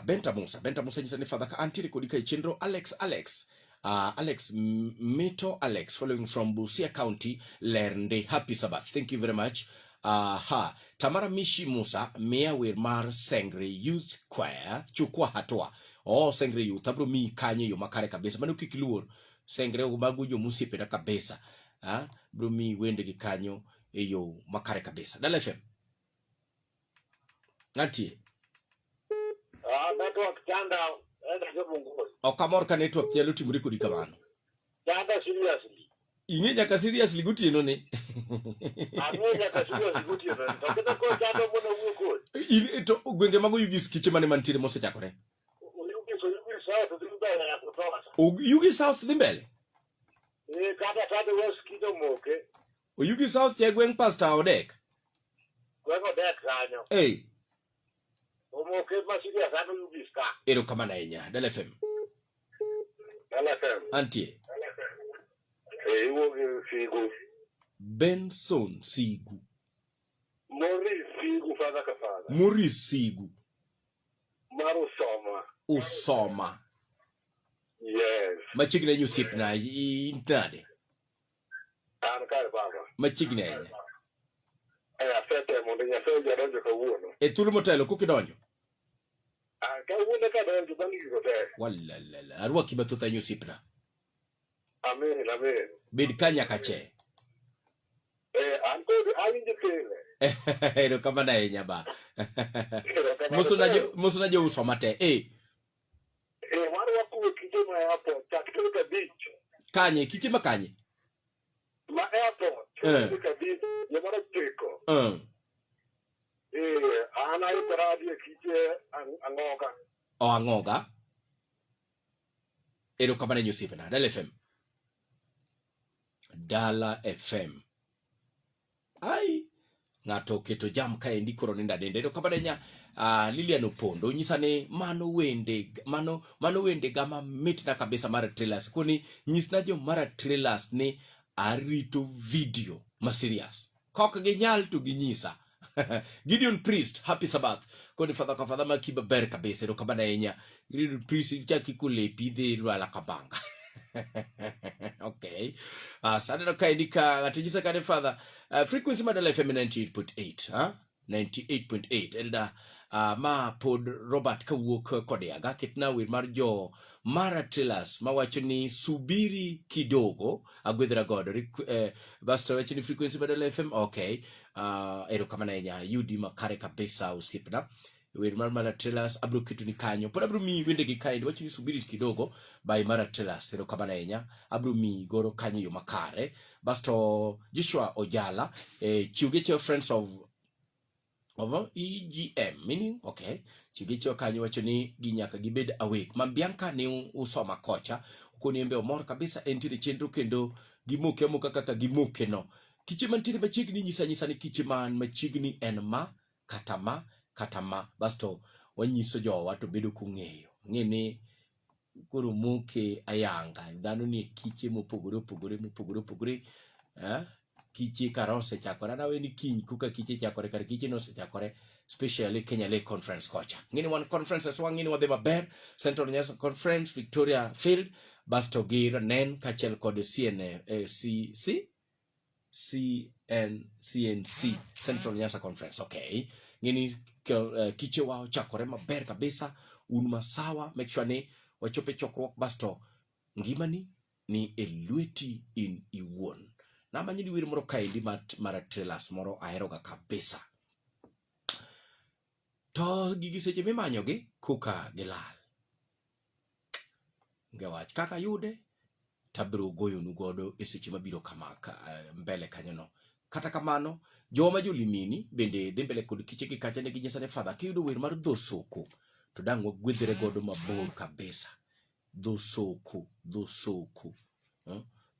Benta Musa. Benta Musa nyisa ni Father ka antiere kodi ka e chenro Alex Alex. Alex Mito Alex following from Busia County Lernde. Happy Sabbath. Thank you very much. Aha. Tamara Mishi Musa miya wer mar Sengre Youth Choir chukua hatua. Oh, Sengre Youth abro miyi kanyo yo makare kabisa. Mano kik iluor. Sengre mago joma osiepena kabisa. Ah, bro miyi wendegi kanyo e yo makare kabisa. Dala FM. Antie. Ah, network chanda, enda jobungu. Ok amor ka network nyalo timore kodi kamano. Chanda seriously. Ing'e nyaka seriously gotieno ni. Ang'e nyaka seriously gotieno ni. To kata koro chando mondo wuo kod. In to gwenge mag Oyugis kiche mane mantiere mosechakore? Oyugis, Oyugis South dhi mbele ya kutosha. Oyugis South dhi mbele? Kata kata West Kido moke. Oyugis South che gweng' Pastor Odek? Gweng' Odek kanyo. Hey. Omoke ma serious an Oyugis ka. Erokamano ahinya. Dala FM. Dala FM. Antie. Iwuok gi Sigu. Benson Sigu. Maurice Sigu, father ka father. Maurice Sigu. Mar Usoma. Usoma. Yes. Machiegni ahinya osiepna, in nade? Machiegni ahinya. Eh, asetemo mondo Nyasaye jadonjo kawuono. E thuolo motelo koka idonjo. Ah, kawuono kadonjo bang' gigo te. Walalala. Arwaki mathoth ahinya osiepna. Amen, amen. Bed ka nyaka che. Eh, an kod awinjo pile. Erokamano ahinya ba. Erokamano. Mosona jouso mate. Eh, Eh, warwako kiche ma airport chak tarik 5. Kanye, kiche ma kanye? Ma airport tarik 5 dwe mar 9. Eh, an aikora adhi e kiche ang'oga. O ang'oga. Erokamano ahinya osiepna. Dala FM. Dala FM. Ai, ng'ato oketo jam kaendi koro nindo aninda. Erokamano ahinya. Lilian Opondo nyisa ni mano wende mano mano wende gama mitna kabisa mar trailers. Koni nyisna jo mar trailers ni arito video ma serious. Kok ginyal to ginyisa. Gideon Priest, happy Sabbath. Koni fadha ka fadha makiba ber kabisa. Erokamano ahinya. Gideon Priest ichaki kulepi dhi lwala kabanga. Okay. Saneno kaendi ka ng'ato nyisa kane father frequency mar Dala FM 98.8, huh? 98.8 Elda ma pod Robert kawuok Kodiaga ketna wer mar jo Mara Trailers mawacho ni subiri kidogo agwedhra godo basto wacho ni frequency mar Dala FM okay. Erokamano ahinya yudi makare kabisa osiepna wer mar Mara Trailers abiro ketoni kanyo pod abiro miyi wendegi kaendi wacho ni subiri kidogo by Mara Trailers erokamano ahinya abiro miyi goro kanyo e yo makare basto Joshua Ojala chiw geche Friends of EGM meaning okay chiw geche kanyo wacho ni gi nyaka gibed awake ma Bianca ni usoma kocha okoni embe omor kabisa entiere chenro kendo gimoke amoka kaka gimoke no kiche mantiere machiegni nyisa nyisa ni kiche man machiegni en ma kata ma kata ma basto wanyiso jowa to bedo kong'eyo ng'e ni koro moke ayanga dhano ni kiche mopogore opogore mopogore opogore kiche kara osechakore an awe ni kiny koka kiche chakore kar kiche nosechakore specially Kenya Lake Conference kocha ng'eni wan conferences wa ng'eni wadhi maber Central Nyanza Conference Victoria Field basto gi Ranen kaachiel kod CN, C, C CN, CNC Central Nyanza Conference okay ng'eni kiche wa ochakore maber kabisa un masawa make sure ni wachope chokruok basto ngimani ni e lweti in iwuon namanyo ni wer moro kaendi mar trailers moro aheroga kabisa to gigi seche mimanyogi koka gilal onge wach kaka yude tabiro goyonu godo e seche mabiro kama mbele kanyono kata kamano jowa ma jolimini bende dhi mbele kod kiche gi kacha ne ginyisa ni fadha kiyudo wer mar dho soko to dang' wagwedhre godo mabor kabisa dho soko dho soko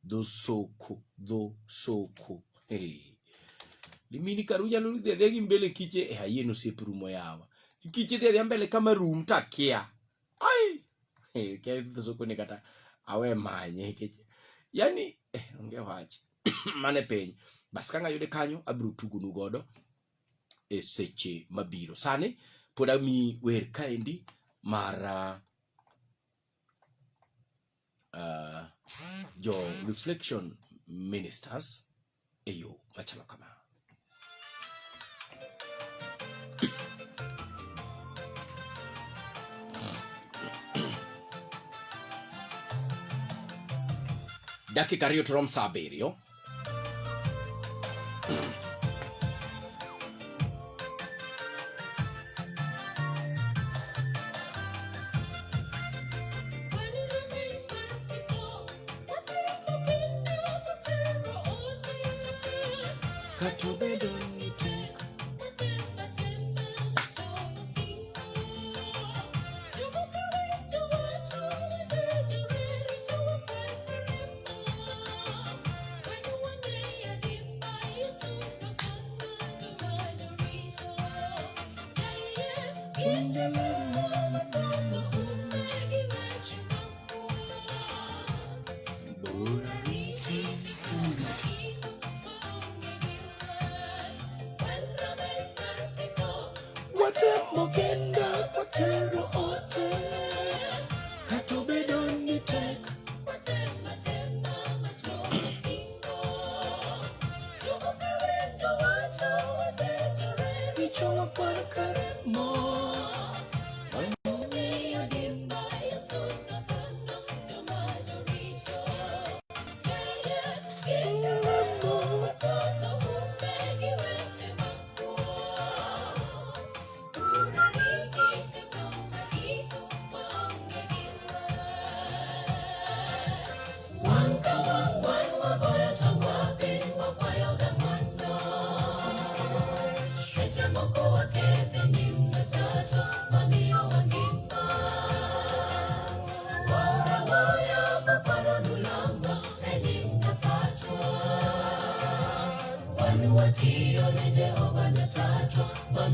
dho soko dho soko hey. Limini karu nyalo dhi adhiya gi mbele kiche e ayien osiep rumo yawa kiche dhi adhiya mbele kama rum takia ai hey, kia dho soko ni kata awe manye nikech yani onge wach mane piny bas ka ng'ayude kanyo abiro tugonu godo e seche mabiro sani pod ami wer kaendi mar jo Reflection Ministers e yo machalo kama. Dakika 2 to rom sa 7. Katobedo ni tek watemo kenda watero ote katobedo ni tek.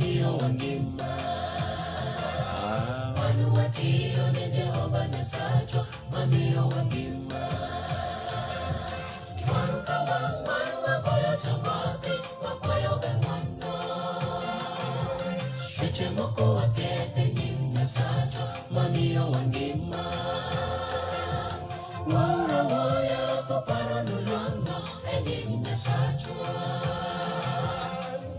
mamiyowa ngima. Wan watiyo ne Jehova Nyasachwa mamiyowa ngima. Wang' ka wang' wan wagoyo chongwa piny wakwayo ga ng'wono. Seche moko waketho e nyim Nyasachwa mamiyowa ngima. Wuora wuoyo koparonu long'o e nyim Nyasachwa.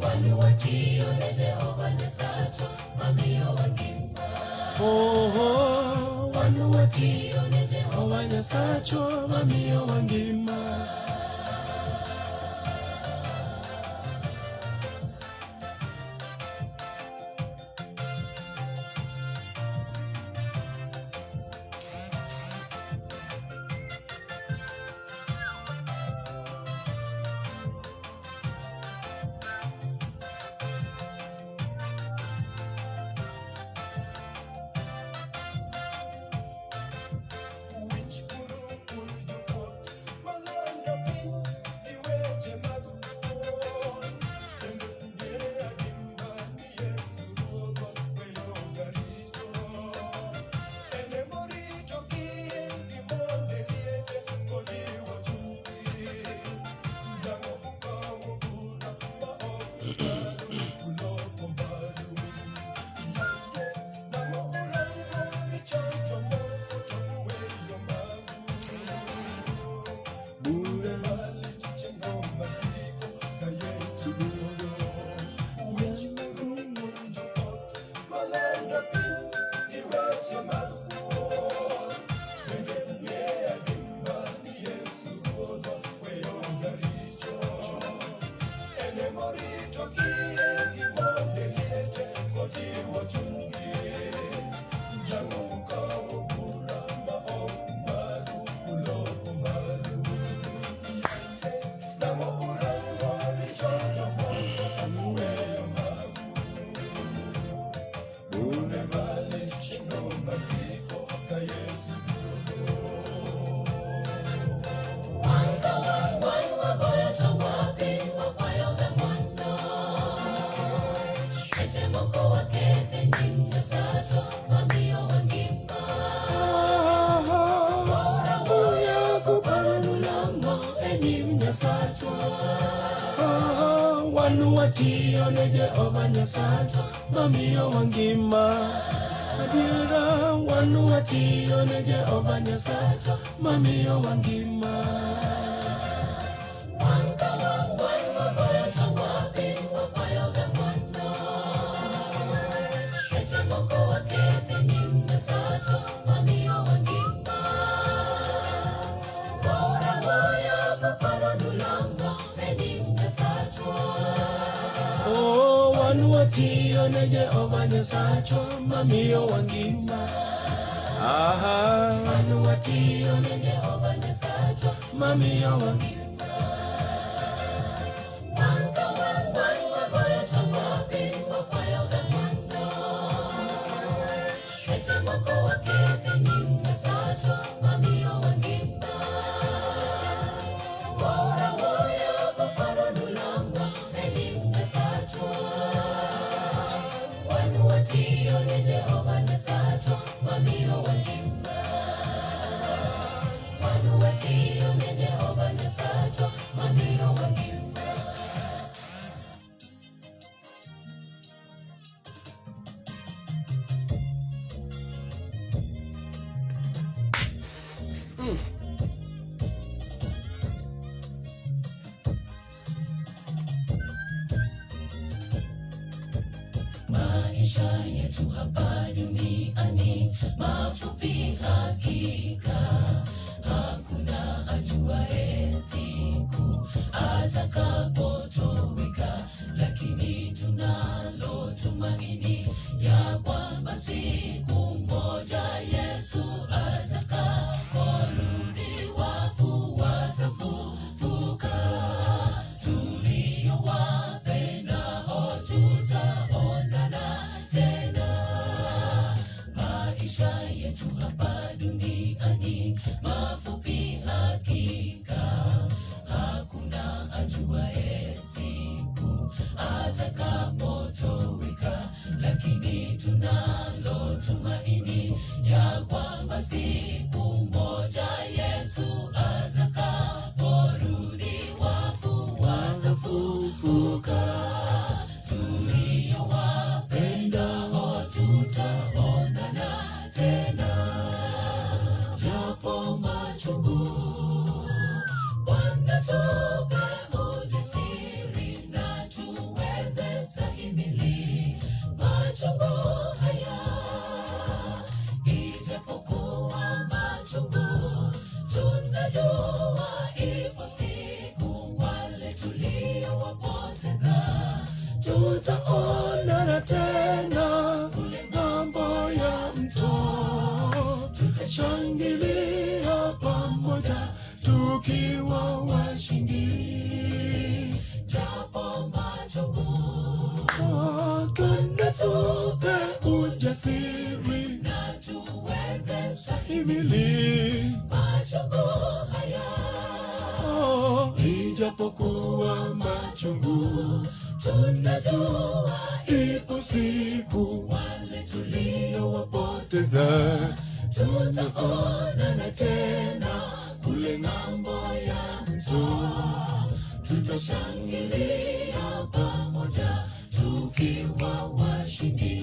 Wan watiyo ne Jehova Nyasachwa mamiyowa ngima. Oh, Wan watiyo ne Jehova Nyasachwa mamiyowa ngima. Wan watiyo ne Jehova Nyasachwa mamiyowa ngima. Adiera wan watiyo ne Jehova Nyasachwa mamiyowa ngima. Wang' ka wang' wan wagoyo chongwa piny wakwayo ga ng'wono. Seche moko waketho e nyim Nyasachwa mamiyowa ngima. Wuora wuoyo koparonu long'o e nyim Nyasachwa. Oh, wan watiyo ne Jehova Nyasachwa mamiyowa ngima. Aha. Wan watiyo ne Jehova Nyasachwa Mamiyowa ngima. Wang' ka wang' wan wagoyo chongwa piny wakwayo ga ng'wono. Seche moko waketho e nyim Nyasachwa mamiyowa ngima. Wuora wuoyo koparonu long'o e nyim Nyasachwa. Wan watiyo ne Jehova Nyasachwa mamiyowa ngima. Wan watiyo ne Jehova Nyasachwa mamiyowa ngima. Maisha yetu hapa duniani mafupi hakika, hakuna ajuaye siku atakapotoweka, lakini tunalo tumaini ya kwamba siku moja Yesu atakaporudi, wafu watafufuka, tuliowapendao tutaonana tena. Maisha yetu hapa duniani mafupi hakika, hakuna ajuaye tupe ujasiri na tuweze stahimili machungu haya. Ijapokuwa machungu, tunajua ipo siku wale tuliowapoteza Tutaonana tena kule ng'ambo ya mto, tutashangilia pamoja tukiwa washindi. Japo machungu, Twende tupe ujasiri na tuweze stahimili himili machungu haya. Oh, ijapokuwa machungu, Tunajua ipo siku wale tuliowapoteza teza tutaonana tena kule ng'ambo ya mto, tutashangilia pamoja tukiwa washindi.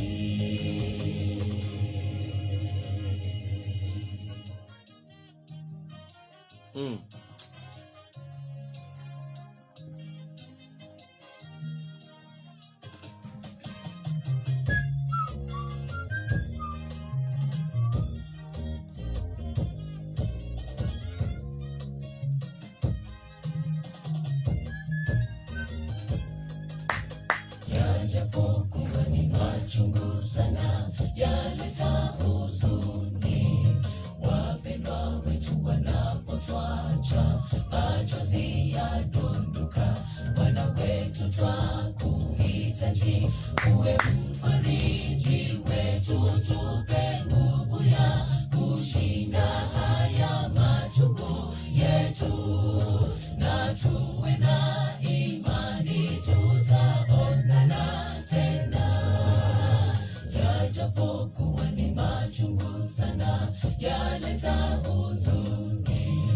Yajapokuwa ni machungu sana, yaleta huzuni, wapendwa wetu wanapotwacha, machozi yadondoka. Bwana wetu twakuhitaji, uwe mfariji wetu, tupe nguvu ya kushinda haya machungu yetu, na tuwe na imani tutaonana tena. Yajapokuwa ni machungu sana, yaleta huzuni,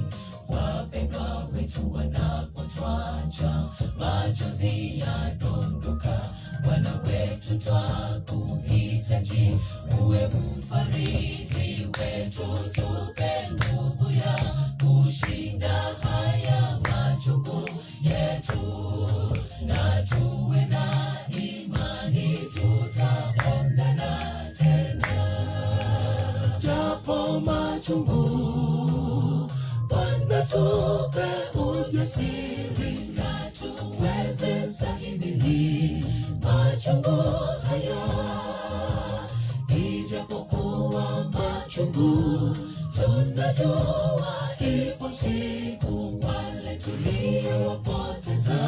wapendwa wetu wanapotwacha, machozi yadondoka. Bwana wetu twakuhitaji, uwe mfariji wetu, tupe nguvu ya kushinda haya machungu yetu, na tuwe na imani tutaonana tena. Japo machungu, Bwana tupe ujasiri na tuweze stahimili machungu haya. Ijapokuwa machungu, tunajua ipo siku wale tuliowapoteza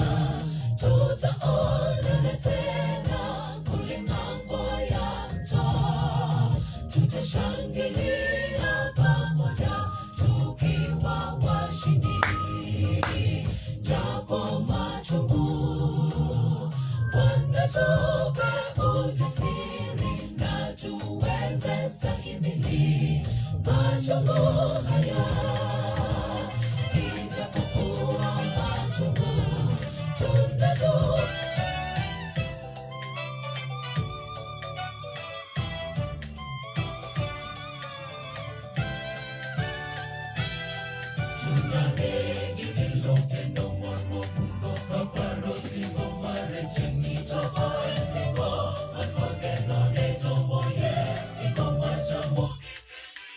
tutaonana tena kule ng'ambo ya mto, tutashangilia pamoja tukiwa washindi. Japo machungu, Bwana tupe ujasiri na tuweze stahimili machungu haya. Ijapokuwa machungu, tunajua.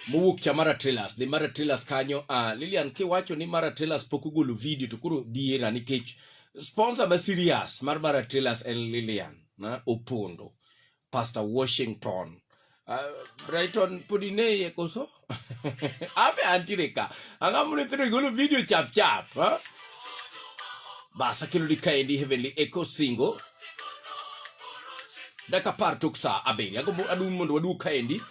Mowuok cha Mara Trailers, dhi Mara Trailers kanyo. Lilian, kiwacho ni Mara Trailers pok ogolo video to koro dhiera nikech sponsor ma serious mar Mara Trailers en Lilian na Opondo, Pastor Washington. Brighton pod ineye koso? Abe antiere ka. Ang'o momiyo nyithindo golo video chap chap? Ha? Bas akelo ni kaendi Heavenly Echo Singo. Dakika 10 tok saa 7. Agombo adum mondo waduog kaendi.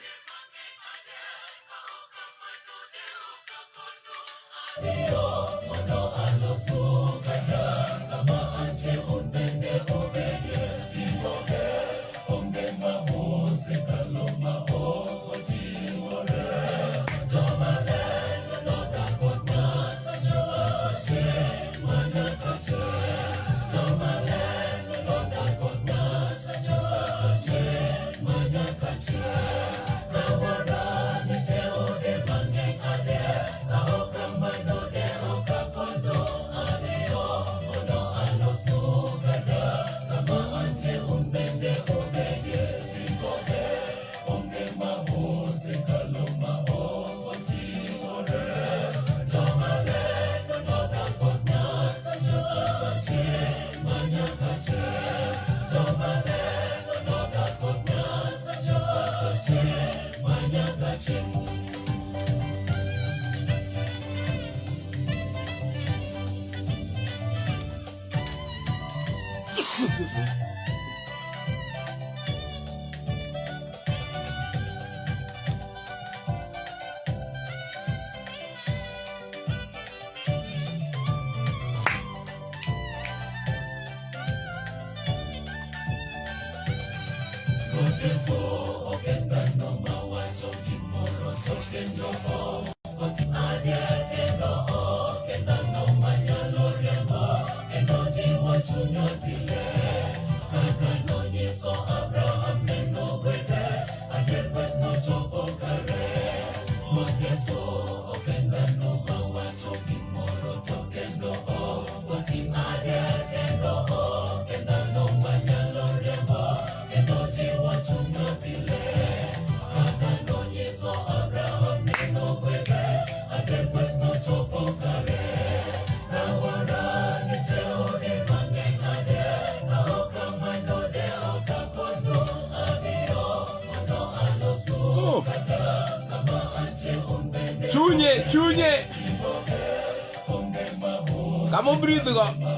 Excuse me. Oh. Chunye, chunye. Kama breathe go.